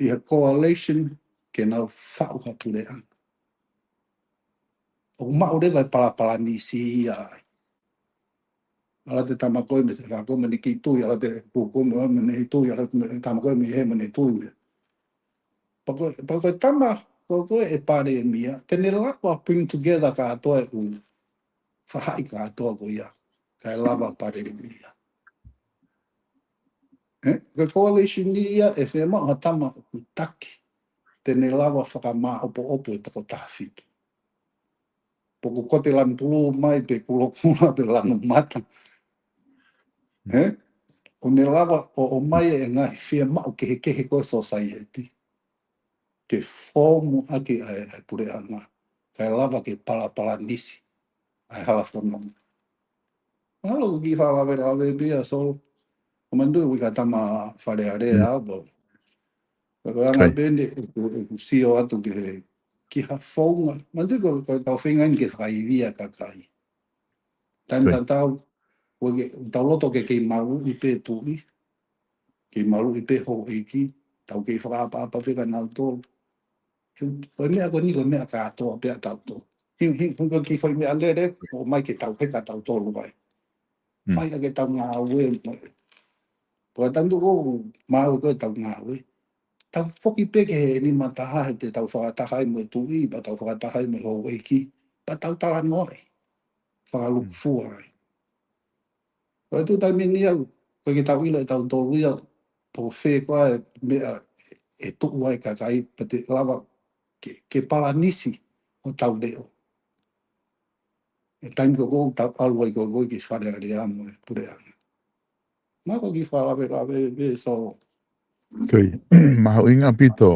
ʻI he coalition ke nau faʻu ha puleʻanga. ʻOku maʻu leva e palapalanisi ia ai. ʻAlu atu e tama ko ē mei he, ko ē mei he kiʻi tuʻi, ʻalu atu e puku ko ē mei he tuʻi, ʻalu atu e tama ko ē mei he, mei he tuʻi mei. Pea ko, pea ko e tama, ko, ko e palēmia, te ne lava bring together kātoa e ʻū faʻahi kātoa ko ia, kae lava palēmia. Ē, ko e coalition ni ia ʻe fiemaʻu ha tama ʻoku taki, te ne lava fakamāʻopoʻopo e toko taha fitu. Pe ʻoku kote lanu pulū mai, pe kulokula, pe lanu mata. Ē? ʻO ne lava ʻo, ʻomai e ngaahi fiemaʻu kehekehe ko ē society. Ke form ʻaki ʻa e, ʻa e puleʻanga. Kae lava ke palapalanisi ʻa e hala fononga. Mahalo ʻoku kiʻi fakalavelave pē ia, so, ʻoku manatuʻi ʻoku ʻikai tama Fale Alea au, pea ko e anga pē eni ʻeku, ʻeku sio atu ki he, ki ha founga. Manatuʻi ko, ko ʻetau feinga eni ke fakaivia e kakai. Taimi tatau, ʻoku ʻikai ke, tau loto ke kei maluʻi pē tuʻi, kei maluʻi pē houʻeiki, Tau kei fakaʻapaʻapa pē kia nautolu. He ko e meʻa ko eni, ko e meʻa kātoa pē ʻatautolu. He, he, he ko e kiʻi foʻi meʻalele, ʻomai ke tau heka tautolu ai. Mm. Fai ʻaki ʻetau ngāue, mo e. Pea tantu ko mau ko ʻetau ngāue. Tau foki pē ki he nima taha he te tau fakataha ai mo e tuʻi, pea tau fakataha ai mo e houʻeiki, pea tau talanoa ai. Fakalūkufua ai. Ko e tuʻu taimi ni au, ko e ke tau ʻilo ʻe tautolu ia, pe ko fē koā e meʻa ʻe tuʻu ai e kakai, pea te lava ke, ke palanisi hotau leʻo. ʻI he taimi ko ē ʻoku tau ʻalu ai ko ē ki Fale Alea mo e puleʻanga. Mahalo ko e kiʻi fakalavelave pē, so. Ko ia, mahuʻinga ʻaupito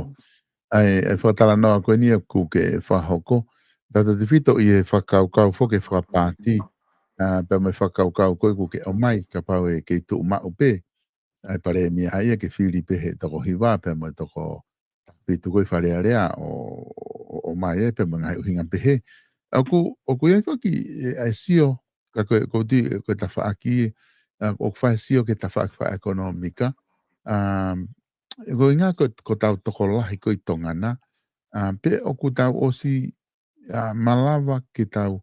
ʻa e, ʻa e fakatalanoa ko eni ʻoku ke fakahoko. Tautautefito ʻi he fakakaukau foki fakapaati, ʻa, pea mo e fakakaukau ko ē ʻoku ke ʻomai, kapau ʻe kei tuʻu maʻu pē ʻa e palēmia ia ke fili pē he toko hiva, pea mo e toko fitu ko ē ʻi Fale Alea ʻo, ʻo, ʻomai ai pea mo e ngaahi ʻuhinga pehē. ʻOku, ʻoku ʻi ai foki e, ʻa e sio, ka ko e, ko e tui, ko e tafaʻaki, ʻa, ʻoku fai e sio ki he tafaʻaki fakaʻekonōmika. ʻA, ko e ʻuhinga ko, ko ʻetau tokolahi ko ē ʻi Tonga na, ʻa, pe ʻoku tau ʻosi, ʻa, malava ke tau,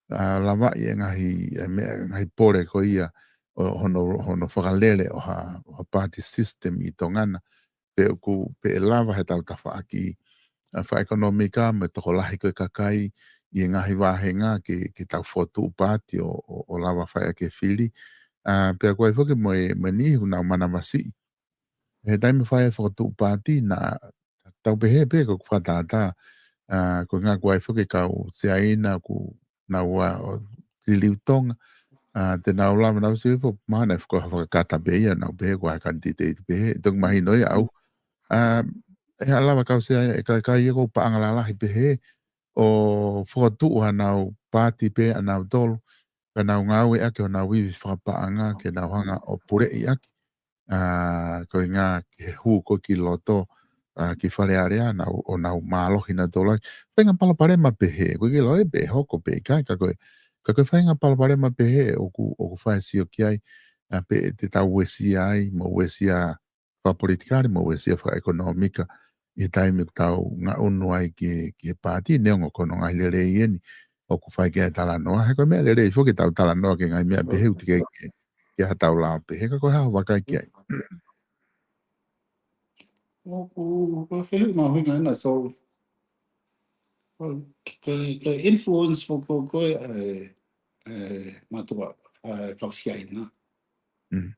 ʻa, lavaʻi e ngaahi, e meʻa, ngaahi pole ko ia ʻo hono, hono fakalele ʻo ha, ʻo ha party system ʻi Tonga na. Pe ʻoku, pe ʻe lava heʻetau tafaʻaki, ʻa, fakaʻekonōmika mo e tokolahi ko ē e kakai ʻi he ngaahi vāhenga ke, ke tau fokotuʻu paati ʻo, ʻo, ʻo lava fai ʻaki e fili. ʻA, pea ʻoku ʻi ai foki mo e, mo e niʻihi ʻoku nau manavasiʻi he taimi fai e fokotuʻu paati, naʻa tau pehē pē ko e fakatātā, ʻa, ko e ʻuhinga ʻoku ʻi ai foki e kau Siaina ʻoku nau ō ʻo liliu Tonga, ʻa, te nau lava nau sio foki mahalo naʻe faka-, fakakata pē ia, nau pehē ko e kanititeiti pehē, toki mahino ia au. ʻA, ʻe ʻalu leva e kau Siaina, e kakai ia ʻoku paʻanga lalahi pehē, ʻo fokotuʻu haʻanau paati pē ʻanautolu, ka nau ngāueʻaki honau ivi fakapaʻanga ke nau hanga ʻo puleʻi ʻaki. ʻA, ko e ʻuhinga ki he hū ko ē ki loto, ʻa, ki Fale Alea, nau, ʻo nau mālohi nautolu ai. Faʻahinga palopalema pehē, ʻoku ʻikai ke u ʻilo pe ʻe hoko pe ʻikai, ka ko e, ka ko e faʻahinga palopalema pehē ʻoku, ʻoku fai e sio ki ai, ʻa, pe te tau uesia ai, mo uesia fakapolitikale, mo uesia fakaʻekonōmika, ʻi he taimi ʻoku tau ngaʻunu ai ki, ki he paati, neongo ko hono ngaahi lelei eni ʻoku fai ki ai e talanoa. He ko e meʻa lelei foki ʻetau talanoa ki he ngaahi meʻa pehē ʻoku teʻeki ke, ke ʻi ai haʻatau lao pehē, ka ko e hā hoʻo vakai ki ai? ʻOku, ʻoku fehuʻi mahuʻinga ena, so, ko, ko, ko e influence foki ko ē ʻa e, ʻa e mātuʻa, ʻa e kau Siaina. Mm.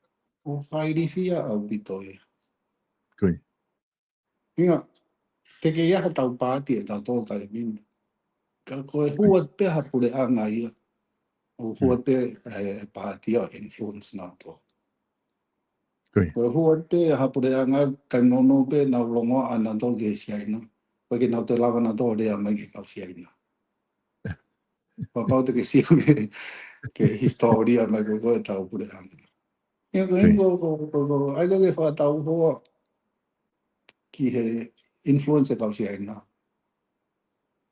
ʻOku fakailifia ʻaupito ia. Ko ia. ʻUhinga, teʻeki ai haʻatau paati ʻe tautolu taimi ni. Ka ko e hū atu pē ha puleʻanga ia. ʻO hū atu pē e, e paati ia ʻo influence nautolu. Ko ia. Ko e hū atu pē ha puleʻanga taimi nounou pē nau longoaʻa nautolu ki he Siaina. ʻOku ʻikai ke nau toe lava nautolu ʻo lea mai ki he kau Siaina. Pea pau te ke sio ki he, ki he hisitōlia mai ko ē ʻetau puleʻanga. Ia ko e, ko ia, ko, ko, ko, ʻai ko ē ke fakatau hoa ki he influence ʻa e kau Siaina.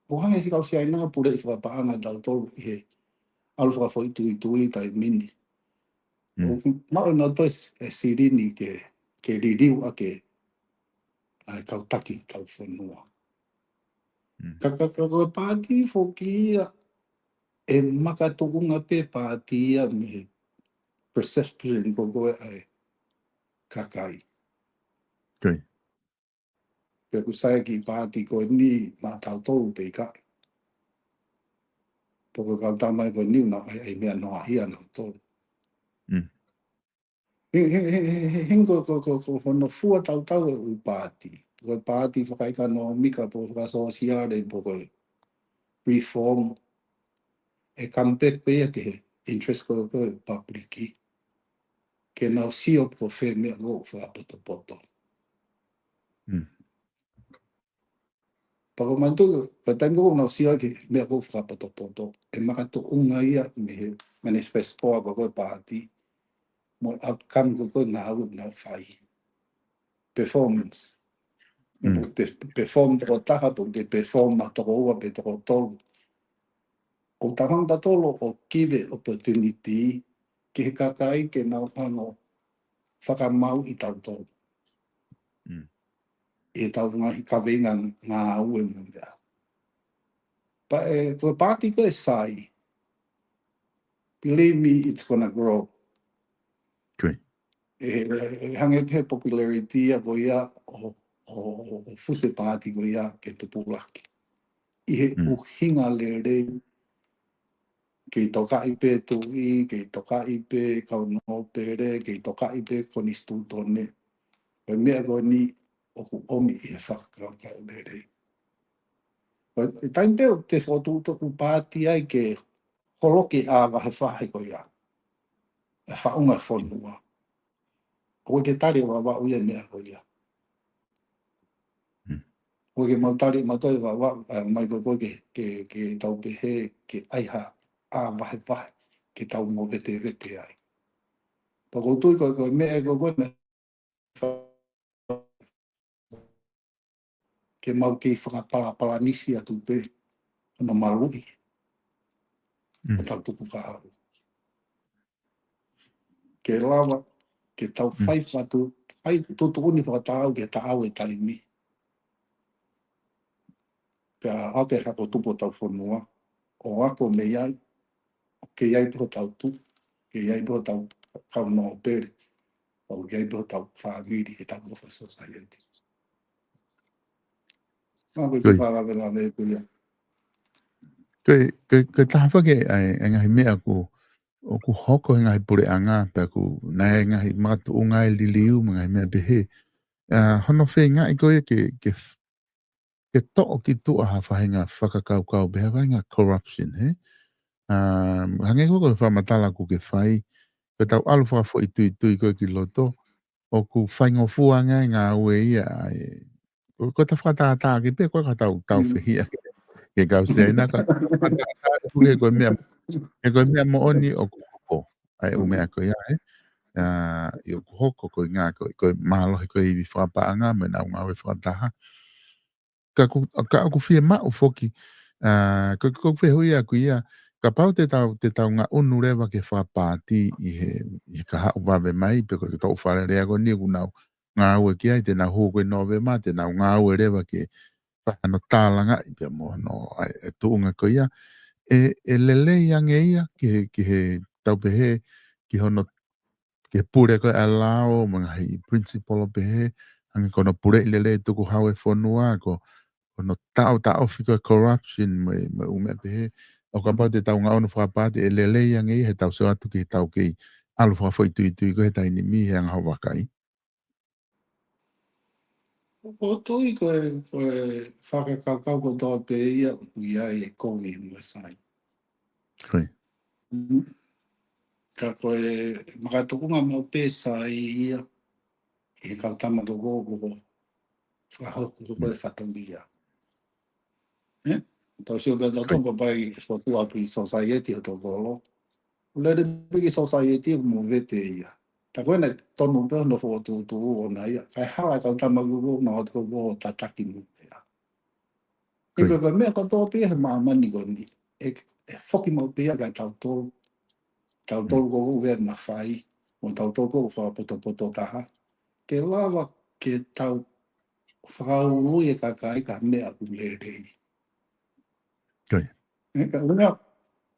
ʻOku hanga ʻe he kau Siaina ʻo puleʻi fakapaʻanga ʻatautolu ʻi he ʻalu fakafoʻituitui taimi ni. Mm. ʻOku maʻu nautolu e silini ke, ke liliu ʻaki ʻa e kau taki ʻetau fonua. Mm. Ka, ka, ka, ko e paati foki ia ʻe makatuʻunga pē paati ia mei he perception ko ē ʻa e kakai. Ko ia. Pe ʻoku sai e kiʻi paati ko eni maʻatautolu pe ʻikai. Pe ko e kau tama ko eni ʻoku nau ʻai, ʻai meʻa noa ia nautolu. Mm. He, he, he, he, he, he ko, ko, ko, ko hono fua tautau e ʻū paati. Ko e paati fakaʻekonōmika, pe ko e fakasōsiale, pe ko e reform. ʻE come back pē ia ki he interest ko ē ʻo e public. Ke nau sio pe ko fē meʻa ʻoku fakapotopoto. Mm. Pea ko e manatu, ko e taimi ko ē ʻoku nau sio ai ki he meʻa ʻoku fakapotopoto, ʻe makatuʻunga ia mei he manifesto ʻa ko ē ʻa e paati, mo e outcome ko ē ʻo e ngāue ʻoku nau fai. Performance. Mm. Pe ʻoku te perform toko taha, pe ʻoku te perform ʻa toko ua, pe toko tolu. ʻOku tau hanga ʻe tautolu ʻo give opportunity ki he kakai ke nau hanga ʻo fakamau ʻi tautolu. Mm. ʻi heʻetau ngaahi kaveinga ngāue mo e meʻa. Pea ʻe, ko e paati ko ē sai, believe me, it's gonna grow. Great. ʻE, ʻe, ʻe hangē pē he popularity ia ko ia ʻo, ʻo, ʻo, ʻo fusi paati ko ia ke tupulaki. ʻI he Mm. ʻuhinga lelei, kei tokaʻi pē tuʻi, kei tokaʻi pē kau nōpele, kei tokaʻi pē konisitūtone. Ko e meʻa ko eni ʻoku ʻomi ʻi he fakakaukau lelei. Ko e taimi pē ʻoku te fokotuʻutuʻu paati ai ke holoki ʻa e vahevahe ko ia, ʻa e faʻunga fonua, ʻoku ʻikai ke tali ʻe Vavaʻu ia e meʻa ko ia. Mm. ʻOku ʻikai ke mau tali ʻe mautolu ʻe Vavaʻu, ʻa, mai ko ē ke, ke, ke tau pehē ke ʻai ha ʻa e vahevahe ke tau movetevete ai. Pea ʻoku ou tui ko e, ko e meʻa ko ē ko ē naʻe ke mau kei fakapalapalanisi atu pē hono maluʻi Mm. ʻetau tukufakahau. Ke lava ke tau Mm. fai fatu, fai tuʻutuʻuni fakataau ke taau e taimi. Pea ʻoua ke hako tupu hotau fonua, ʻo ako mei ai, ʻoku kei ʻi ai pē hotau tuʻi, kei ʻi ai pē hotau kau nōpele, ʻoku kei ʻi ai pē hotau fāmili, ʻetau mofa society. Ā, ko e Great. fakalavelave ko ia. Ko e, ko e, ko e taha foki ʻa e, ʻa e ngaahi meʻa ʻoku, ʻoku hoko he ngaahi puleʻanga, pea ʻoku ʻi ai e ngaahi makatuʻunga ʻe liliu, mo e ngaahi meʻa pehē. Ā, hono feingaʻi ko ia ke, ke f-, ke toʻo ki tuʻa ha faʻahinga fakakaukau, pe ha faʻahinga corruption, hē? Ā, hangē ko e fakamatala ʻoku ke fai, ko ʻetau ʻalu fakafoʻituitui ko ē ki loto, ʻoku faingofua ange e ngāue ia, ʻa e, ko, ko ʻeta fakatātā ʻaki pē, ko e ka tau, tau Mm. fehiʻa ke, ke kau Siaina, ka fakatātā ʻaki pē ko e meʻa, he ko e meʻa moʻoni ʻoku hoko, ʻa e ʻū Mm. meʻa ko ia, ē. Ā, ʻi ʻoku hoko ko e ngā, ko, ko e mālohi ko e ivi fakapaʻanga, mo ʻenau ngāue fakataha. Ka ʻoku, ka ʻoku fiemaʻu foki, ā, ko, ko e fehuʻi ʻaku ia, kapau te tau, te tau ngaʻunu leva ke fakapaati ʻi he, ʻi he kahaʻu vave mai, pe ko e toʻu fale lea ko eni ʻoku nau ngāue ki ai, te nau hū ko ē ʻi Nōvema, te nau ngāue leva ke fai hano tālangaʻi pea mo hono, ʻa e, ʻa e tuʻunga ko ia. ʻE, ʻe lelei ange ia ki he, ki he tau pehē, ki hono, ki he pule ko ē ʻa e lao, mo e ngaahi principle pehē, hangē ko hono puleʻi lelei e tukuhau e fonua, ko hono taʻotaʻofi ko ē corruption, mo e, mo e ʻū meʻa pehē. ʻO kapau te tau ngaʻunu fakapaati, ʻe lelei ange ia he tau sio atu ki he tau kei ʻalu fakafoʻituitui ko ē he taimi ni he anga hoʻo vakai. ʻOku ou tui ko e, ko e fakakaukau kotoa pē ia ʻoku ʻi ai e kovi mo e sai. Ko ia. Mm. Ka ko e makatuʻunga maʻu pē sai ia ʻi he kau tama ko ē ʻoku fakahoko ko ē e fatongia. Ē? Tau sio pē ʻa tautolu Ko ia. Papai ʻe fokotuʻu ʻaki e society ʻo tokolo. ʻOku lele pē ki he society ʻoku movete ia. Tā ko ē naʻe tonu pē hono fokotuʻutuʻu ʻona ia. Kae hala e kau tama ko ē ʻoku nau ō atu ko ē ʻo tataki mo e meʻa. Ē, Ko ia. Ko e, ko e meʻa kotoa pē ia he māmani ko eni. ʻE, ʻe foki maʻu pē ia kia tautolu. Tautolu Mm. ko ē ʻoku ʻi ai e mafai, mo tautolu ko ē ʻoku fakapotopoto taha. Ke lava ke tau fakaului e kakai ki he meʻa ʻoku lelei. Ko ia. Ē, ka ʻuhinga,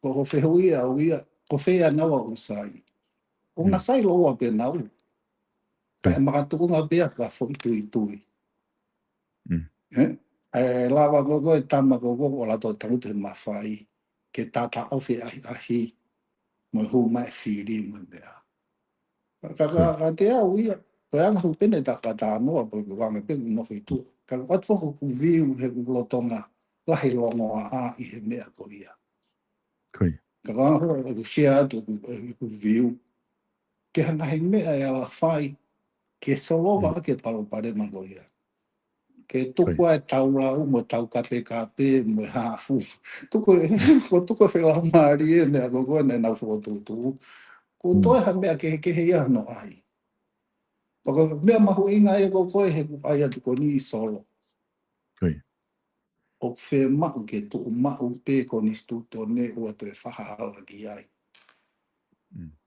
ko hoʻo fehuʻi ʻaʻau ia, ko fē ʻa naua ʻoku sai. ʻOku na Mm. sai lōua pē naua. Ka Ko ia. ʻe makatuʻunga pē ia fakafoʻituitui. Mm. Ē? ʻE lava ko ē ko e tama ko ē ʻoku ʻalu atu ʻo tangutu he mafai, ke taʻotaʻofi e ʻahiʻahi, mo e hū mai e fili mo e meʻa. Ka, ka, Ko ia. ka te au ia, ko e anga hoku pehē ʻeta ka talanoa, pe ko e anga pē ʻeku nofo ʻi tuʻa. Ka ko atu foki ʻeku view he ʻoku lolotonga lahi e longoaʻa ʻi he meʻa ko ia. Ko ia. Ka ko e anga hoku share atu ʻeku, ʻeku view. Ke hanga he meʻa ʻe ala fai, ke solova ʻaki e palopalema ko ia. Ke tuku ʻa e taulau mo e taukapekape mo e haafu. Tuku e, ko tuku e felāmālie e meʻa ko ē naʻa nau fokotuʻutuʻu. Ko e toe ha meʻa kehekehe ia hono ʻai. Pea ko e meʻa mahuʻinga ia ko ē he ʻoku ʻai atu ko eni Solo. ʻOku fiemaʻu ke tuʻumaʻu pē konisitūtone ʻoua toe faʻa hala ki ai.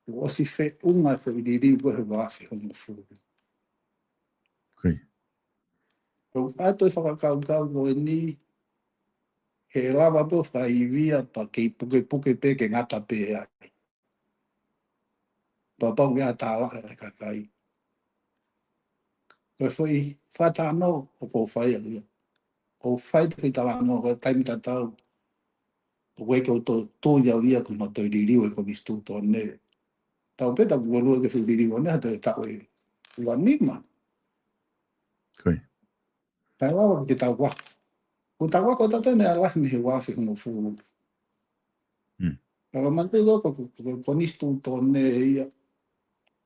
ʻOku ʻosi feʻunga e foʻi liliu ko ē he ua afe hongofulu. ʻAto e fakakaukau ko eni, he lava pē ʻo fakaivia pea kei pukepuke pē ke ngata pē ai. Pea pau ke ʻatā ʻa e kakai. Ko e foʻi fakatalanoa ʻoku ou fai ʻaku ia. ʻOku ou fai pē foʻi talanoa ko e taimi tatau. ʻOku ʻikai ke u tō, tō ia ia ko na toi liliu e konisitūtone. Tau pē tau ua lua ke fai liliu ʻo ne ha toe taʻu ʻe ua nima. Ko ia. Kae lava ke tau ako. Ko tau ako tatau ne ala mei he ua afe hongofulu. Mm. Ka ko mate ko, ko, ko, ko konisitūtone ia.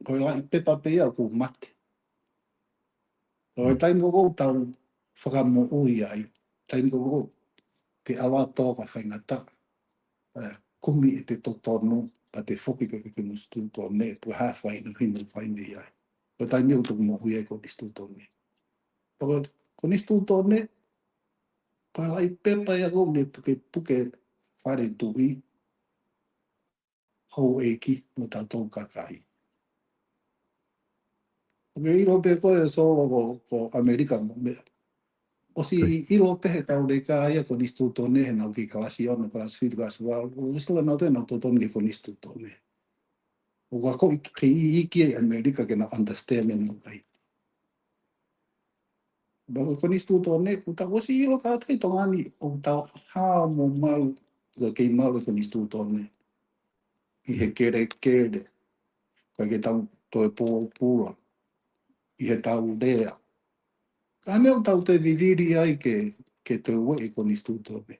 Ko e laʻi pepa pē ia ʻoku mate. Ko e Mm. taimi ko ʻoku tau fakamoʻui ai. Taimi ko ʻoku te ala toka faingataʻa. Eh, kumi e te totonu, pea te foki ke ke konisitūtone, pea ha fai no hino fai nei ai. Ko e taimi ʻoku tau moʻui ai konisitūtone. Ko konisitūtone, ko e laʻi pepa ia ko ne pukepuke fale tuʻi, houʻeiki mo tautolu kakai. ʻOku ke ʻilo pē ko e Solo ko, ko ʻAmelika mo meʻa. ʻOsi Right. ʻilo pē he kau leka ia konisitūtone he nau ki kalasi ono, kalasi fitu, kalasi valu. ʻOsi ʻilo nau te nau totonu ki konisitūtone. ʻOku ako i ki, i ki ʻAmelika ke nau understand e nau kai. Pea ko konisitūtone, ʻoku tau ʻosi ʻilo kātaki Tonga ni, ʻoku tau hao mo malu, ka kei malu e konisitūtone. ʻI he kelekele, ka ke tau toe pōpula, ʻi he tau lea. Ka ne ʻoku tau te vivili ai ke, ke toe ueʻi konisitūtone.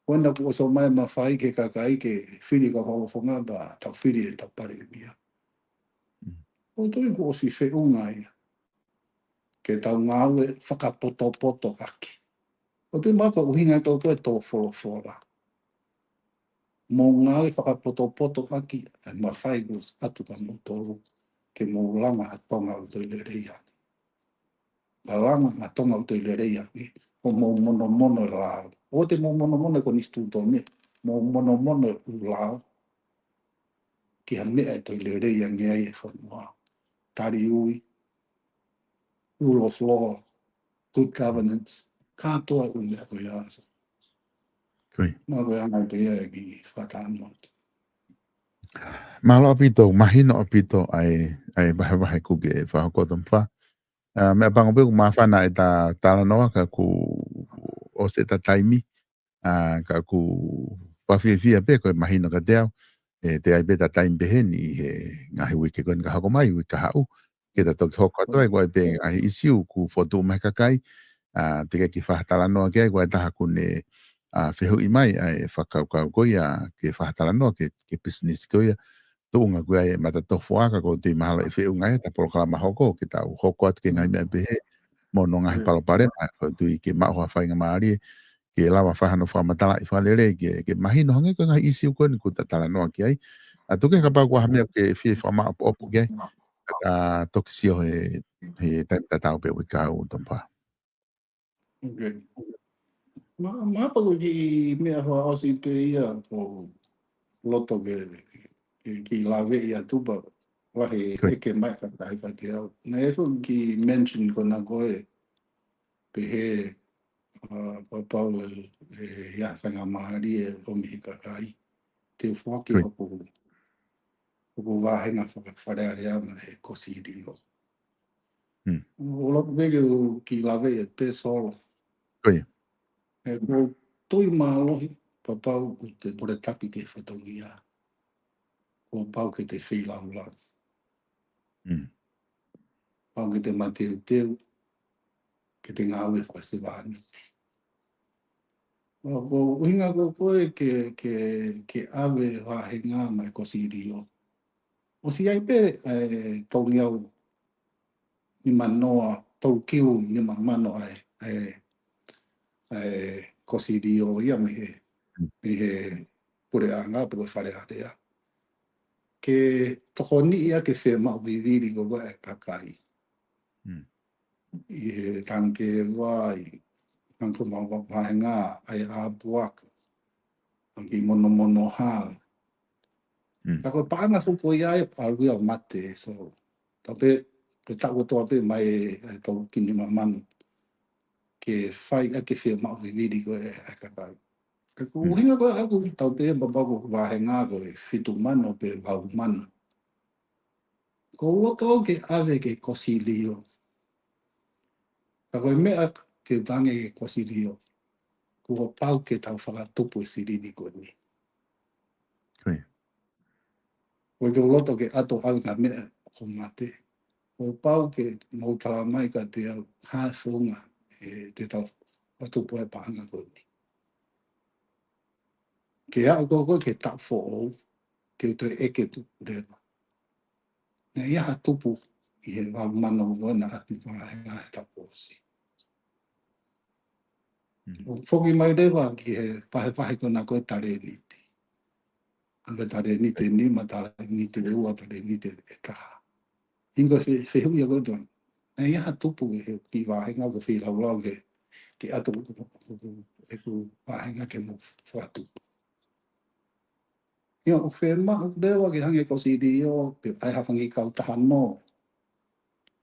Ko ena kuo ʻosi ʻomai mafai ke kakai ke fili ka falofonga pea tau fili e tau palēmia. Mm. ʻOku tui kuo ʻosi feʻunga ia. Ke tau ngāue fakapotopoto ʻaki. ʻOku tui maka ʻuhinga tau ko e tō folofola. Mo ngāue fakapotopoto ʻaki, e mafai kuo ʻosi ʻatu ka moutolu, ke mou langa ha Tonga ʻoku toe lelei ange. Ka langa ha Tonga ʻoku toe lelei ange, ʻo mou monomono e lao. ʻOua te mou monomono e konisitūtone, mou monomono e ʻū lao. Ki ha meʻa ʻe toe lelei ange ai e fonua. Taliui, rule of law, good governance, kātoa ʻū meʻa ko ia asa. Ko ia. Ma ko ia ngai te ia e ki fakatalanoa atu. Mālō ʻaupito, mahino ʻaupito ʻa e, ʻa e vahevahe kuo ke fakahoko Tomifa. ʻA, meʻapango pē ʻoku māfana e ta talanoa ka kuo ʻosi e ta taimi, ʻa, ka ʻoku fakafiefia pē ko e mahino kiate au, ʻe, te ʻi ai pē ta taimi pehē ni ʻi he ngaahi uike ko eni ka hoko mai, uike ka haʻu, ke ta toki hoko atu ai ko e pē ngaahi ʻisiū kuo fotu mai kakai, ʻa, te ke ki fakatalanoa ki ai ko e taha kuo ne, ʻa, fehuʻi mai ʻa e fakakaukau ko ia ke fakatalanoa ki he, ki he pisinisi ko ia, tuʻunga ko ia e matatofoa ka ʻoku ou tui mahalo ʻe feʻunga ia ta polokalama hoko, ke tau hoko atu ki he ngaahi meʻa pehē, mo hono ngaahi palopalema, ʻoku ou tui ke maʻu ha faingamālie, ke lava fai hano fakamatalaʻi fakalelei, ke, ke mahino hangē ko e ngaahi ʻisiū ko eni kuo ta talanoa ki ai. ʻA Tuke kapau ʻoku ʻi ai ha meʻa ʻoku ke fie fakamaʻopoʻopo ki ai, ka ta toki sio he, he taimi tatau pē uike ka haʻu Tomifa. Okay. Ma, ma pa ko ki meʻa hoa ʻosi pē ia ʻoku loto ke, ke, ke laveʻi atu pea lahi ʻeke mai ka kai ka te au. Naʻe foki ki mention ko na ko e pehē, ʻa, pea pau e, e ia faingamālie ʻo mei he kakai. Te foaki hoku, hoku vāhenga faka-, Fale Alea mo e Kōsilio. ʻO loto pē ke u ki laveʻi e pē Solo. Ko ia. ʻOku ou tui mālohi, pea pau ʻoku te pole taki ke fatongia. Kuo pau ke te feilaulau. Pau ke te mateuteu, ke te ngāue fakasevāniti. ʻOku ʻuhinga ko koe ke, ke, ke ʻave vāhenga mai Kōsilio. ʻOsi ʻi ai pē, e, tau ngeau nima noa, tau kilu nima mano ai, e, e, Kōsilio ia mei he, mei he puleʻanga pe ko e Fale Alea. Ke tokoniʻi ia ke fiemaʻu vivili ko koe e kakai. ʻI he tangikē vai, tangikē mau vāhenga, ʻai ʻāpuaka, ʻaki monomono hala. Ka ko e paʻanga fuko ia e ʻalu ia ʻo mate, so, tape, ke taʻu kotoa pē mai e, e tau kini mamanu. ke fai ʻaki e fiemaʻu vivili ko ē ʻa e kakai. Ka ko e ʻuhinga ko ē ʻaku tau pehē papa ko e vāhenga ko e fitu mano pe valu mano. Ko u loto ke ʻave ki he kosilio. Ka ko e meʻa ke tangi ki he kosilio, kuo pau ke tau fakatupu e silini ko eni. Ko ia. Ko e ke u loto ke ʻato ʻave ka meʻa ko mate. Kuo pau ke mou tala mai kiate au ha founga ʻe te tau fakatupu e paʻanga ko eni. Ke aʻu ko ē ki he taʻu foʻou, ke u toe ʻeke atu leva. Naʻe ʻi ai ha tupu ʻi he valu mano ko ē naʻa ku vahevahe he taʻu kuo ʻosi. ʻO foki mai leva ki he vahevahe ko ena ko e talēniti. ʻA e talēniti ʻe nima, talēniti ʻe ua, talēniti ʻe taha. ʻInga fe-, fehuʻi ʻaku atu. Naʻe ʻi ai ha tupu ʻi he kiʻi vāhenga ko e feilaulau ke, ke ʻato ʻeku vāhenga ke mou fakatupu. ʻIo, ʻoku fiemaʻu leva ke hangē ko e kosilio, pe ʻai ha fanga kiʻi kautaha nō.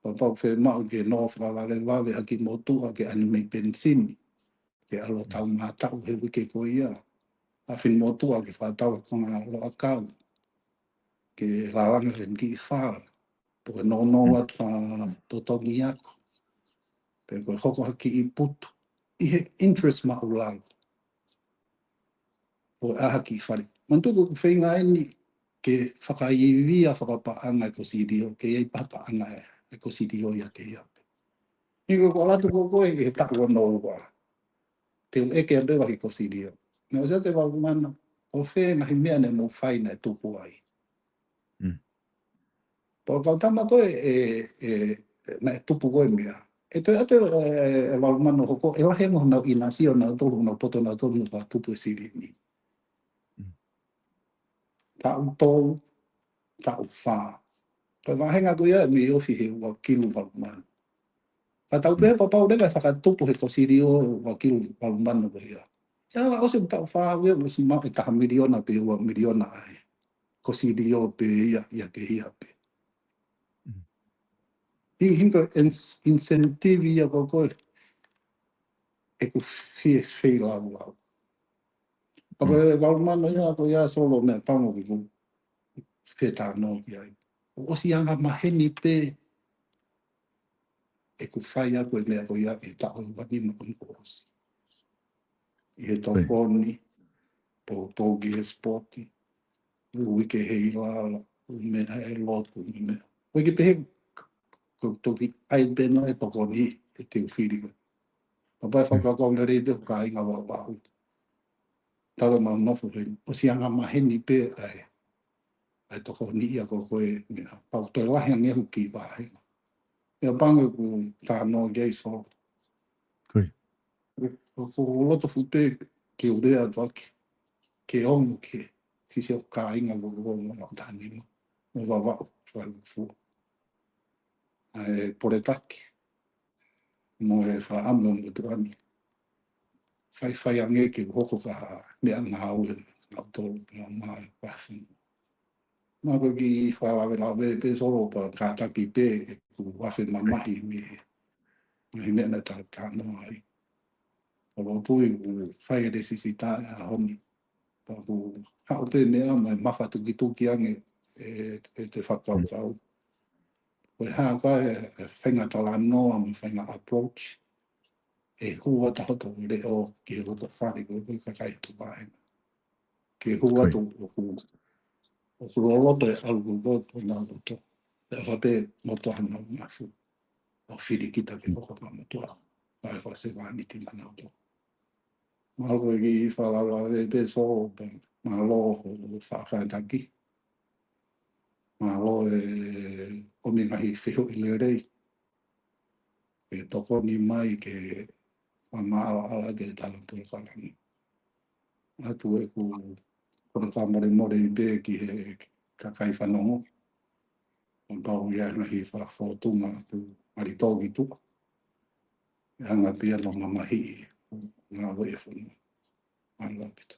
Pea ʻoku fiemaʻu ke nō fakavalevale ha kiʻi motuʻa ke ʻanimei penisini. Ke ʻalu ʻo tau mātaʻu he uike ko ia. Ha fanga motuʻa ke fakatau ha konga loʻakau. Ke lālanga he kiʻi fala. Pe ko e nounou atu ha totongi ako. Pe ko e hoko ha kiʻi putu. ʻI he interest māʻulalo. ʻO ʻai ha kiʻi fale. Manatuʻi ko e feinga eni ke fakaivia fakapaʻanga e kosilio, ke ʻi ai pē ha paʻanga e, e kosilio ʻiate ia pē. ʻInga ko e ʻalu atu ko ē ki he taʻu ua noa ua. Te u ʻeke atu leva ki he kosilio. Naʻe ʻosi ʻa e valu mano, ko fē ngaahi meʻa naʻa mou fai naʻe tupu ai. Pea ko e tama ko ē, ʻe, ʻe, naʻe tupu ko ē meʻa. ʻE toe ʻatu e, e valu mano hoko, ʻe lahi ange honau ʻinasi ʻo nautolu, honau poto nautolu, honau fakatupu e silini. Taʻu tolu, taʻu fā. Ko e vāhenga ko ia ʻe mei ofi he ua kilu valu mano. Ka tau pehē papa ʻoku leva e fakatupu he kosilio ua kilu valu mano ko ia. ʻIa, ʻosi taʻu fā, ʻoku ʻosi maʻu e taha miliona pe ua miliona ʻa e kosilio pē ia, ʻiate ia pē. ʻI he ko e ins-, incentive ia ko ē ʻeku fie feilaulau. Pea ko e valu mano ia ko ia Solo meʻapango ke u fetalanoa ki ai. ʻOsi anga maheni pē ʻeku fai ʻaku e meʻa ko ia he taʻu ua nima ko eni kuo ʻosi. ʻI he tokoni, poupou ki he sipoti, uike he ʻilala, ʻū meʻa e lotu, ʻū meʻa. Ko e ke pehē, ko e toki ʻai pē ʻa e tokoni ʻe te u fili ko ē. Pea ʻe fakakaukau lelei pē ʻa e kāinga Vavaʻu. Talu ʻemau nofo heni, ʻosi anga maheni pē ʻa e, ʻa e tokoni ia ko ē ko e meʻa. Pea ʻoku toe lahi ange ʻeku kiʻi vāhenga. Meʻapango ʻeku talanoa ki ai Solo. Ko ia. ʻOku ou loto fuʻu pē ke u lea atu ʻaki, ke ongo ki he, ki he siʻi kāinga ʻo, ʻo, ʻo Maʻutanima, mo Vavaʻu, Fualufu. ʻA e Poletaki, mo e Faʻamu mo Tuʻani. Faifai ange ke u hoko ko ha meʻangāue nautolu, naʻa ma e pafi. Naʻa ko e kiʻi fakalavelave pē Solo pea kātaki pē ʻeku afe mamahi mei he, mei he meʻa naʻa tau talanoa ai. Solo pui ʻoku fai e lēsisita he ʻaho ni. Pea ʻoku haʻu pē meʻa mo e mafatukituki ange ʻe, ʻe te fakakaukau. Ko e hā ko ā e, e faʻahinga talanoa mo e faʻahinga approach. ʻE hū atu hoto leʻo ki he loto fale ko ē ko e kakai ʻo e vāhenga. Ke hū atu ʻoku, ʻoku loloto e ʻalu ko ē ko ē ko ʻenau loto. Pea ʻofa pē mo toa hanau mafu. ʻO fili kita ke hoko ko e motuʻa. ʻA e fakasevāniti maʻanautolu. Mālō ko e kiʻi fakalavelave pē Solo pē. Mālō hoʻo fakakātaki. Mālō e ʻomi ngaahi fehuʻi lelei. ʻE tokoni mai ke fakamaʻalaʻala ke tala polokalama. ʻOatu ʻeku kole fakamolemole pē ki he kakai fanongo. ʻO pau ia ngaahi fakafōtunga ʻoku mali tō ki tuʻa. ʻE anga pē ia ʻo mamahiʻi ngāue e fonua. Mālō ʻaupito.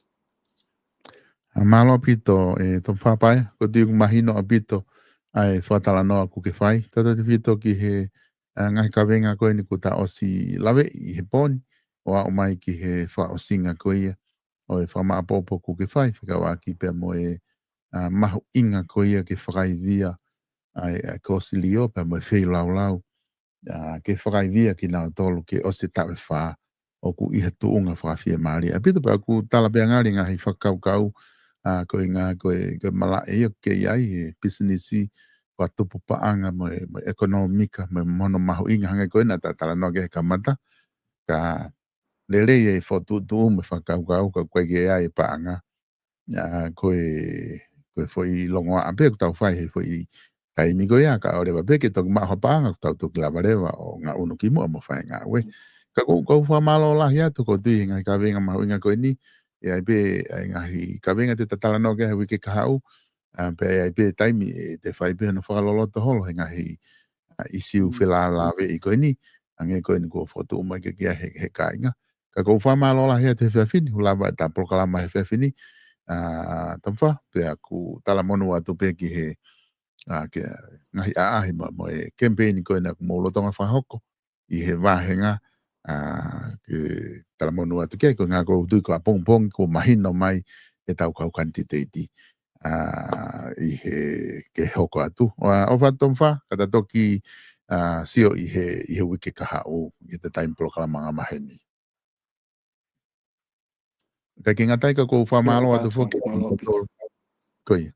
ʻA, mālō ʻaupito, ʻe Tofa Paea, ko e tuʻu ʻoku mahino ʻaupito ʻa e fakatalanoa ʻoku ke fai. Tautautefito ki he ʻa e ngaahi kavenga ko eni kuo ta ʻosi laveʻi he pō ni, ʻo aʻu mai ki he fakaʻosinga ko ia ʻo e fakamaʻopoʻopo kuo ke fai, fekauʻaki pea mo e, ʻa, mahuʻinga ko ia ke fakaivia ʻa e, ʻa e kōsilio pea mo e feilaulau, ʻa, ke fakaivia kinautolu ke ʻosi e taʻu ʻe fā ʻoku ʻi ha tuʻunga fakafiemālie ʻaupito. Pea ʻoku tala pē ange ʻa e ngaahi fakakaukau, ʻa, ko e ngaahi, ko e, ko e malaʻe ia ʻoku kei ʻi ai e pisinisi, fakatupu paʻanga mo e, mo e ʻekonōmika, mo e mono mahuʻinga hangē ko ena naʻa ta talanoa ki ai he kamata. Ka lelei e fokotuʻutuʻu mo e fakakaukau ka ʻoku ʻikai ke ʻi ai e paʻanga. ʻA, ko e, ko e foʻi longoaʻa pē ʻoku tau fai he foʻi taimi ko ia, kae ʻoua leva pē ke toki maʻu ha paʻanga, ʻoku tau toki lava leva ʻo ngaʻunu ki muʻa mo fai e ngāue. Ka ʻoku ou, ʻoku ou fakamālō lahi atu, ʻoku ou tui he ngaahi kavenga mahuʻinga ko eni, ʻe ʻi ai pē ʻa e ngaahi kavenga te ta talanoa ki ai he uike kahaʻu, ʻa, pea ʻe ʻi ai pē taimi ʻe te fai pē hono fakaloloto holo he ngaahi, ʻa, ʻisiū felālāveʻi ko eni, hangē ko eni kuo fokotuʻu mai ke kia he, he kāinga. Ka ʻoku ou fakamālō lahi atu he efiafi ni, ʻoku lava ʻeta polokalama he efiafi ni, ʻa, Tamafa, pea ʻoku talamonū atu pē ki he, ʻa, ki he ngaahi ʻaʻahi mo, mo e kemipeini ko ena ʻoku mou lolotonga fakahoko ʻi he vāhenga, ʻa, ke talamonū atu ki ai, ko e ʻuhinga ʻoku ou tui ko ʻapongipongi kuo mahino mai ʻetau kau kanititeiti, ʻa, ʻi he, ke hoko atu. ʻOfa atu Tamafa, ka ta toki, ʻa, sio ʻi he, ʻi he uike kahaʻu, ʻi he taimi polokalama angamaheni. Kae ʻikai ke ngata ai ka ʻoku ou fakamālō atu foki kiate kimoutolu. Ko ia.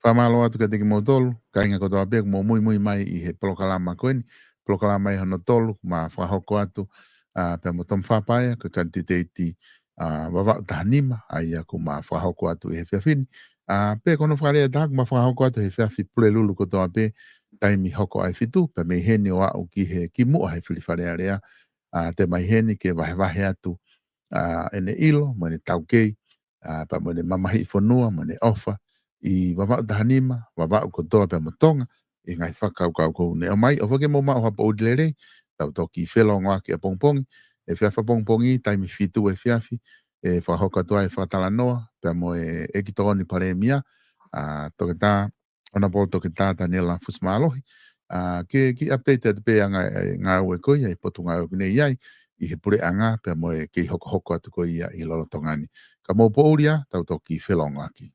Fakamālō atu kiate kimoutolu, kāinga kotoa pē ʻoku mou muimui mai ʻi he polokalama ko eni, polokalama ʻi hono tolu, ʻoku ma fakahoko atu, ʻa, pea mo Tamafa Paea, ko e kanititeiti, ʻa, Vavaʻu taha nima, ʻa ia ʻoku ma fakahoko atu ʻi he efiafi ni. ʻA, pea ko hono fakalea ʻe taha ʻoku ma fakahoko atu he efiafi Pulelulu kotoa pē, taimi hoko ʻa e fitu, pea mei heni ʻo aʻu ki he kimuʻa he fili Fale Alea, ʻa, te ma ʻi heni ke vahevahe atu, ʻa, ʻene ʻilo, mo ʻene taukei, ʻa, pea mo ʻene mamahiʻi fonua, mo ʻene ʻofa, ʻi Vavaʻu taha nima, Vavaʻu kotoa pea mo Tonga, ʻi he ngaahi fakakaukau ʻoku ne ʻomai, ʻofa ke mou maʻu ha poʻuli lelei, tau toki felōngoaki ʻapongipongi, efiafi ʻapongipongi, taimi fitu efiafi, ʻe fakahoko atu ai e fakatalanoa, pea mo e ʻEiki Tokoni Palēmia, ʻa, Toketā, Honourable Toketā Taniela Fusimālohi, ʻa, ke, ke update atu pē ʻa e ngā-, e ngāue ko ia, ʻi he potungāue ʻoku ne ʻi ai, ʻi he puleʻanga, pea mo e kei hokohoko atu ko ia ʻi lolotonga ni. Ka mou poʻuli ā, tau toki felōngoaki.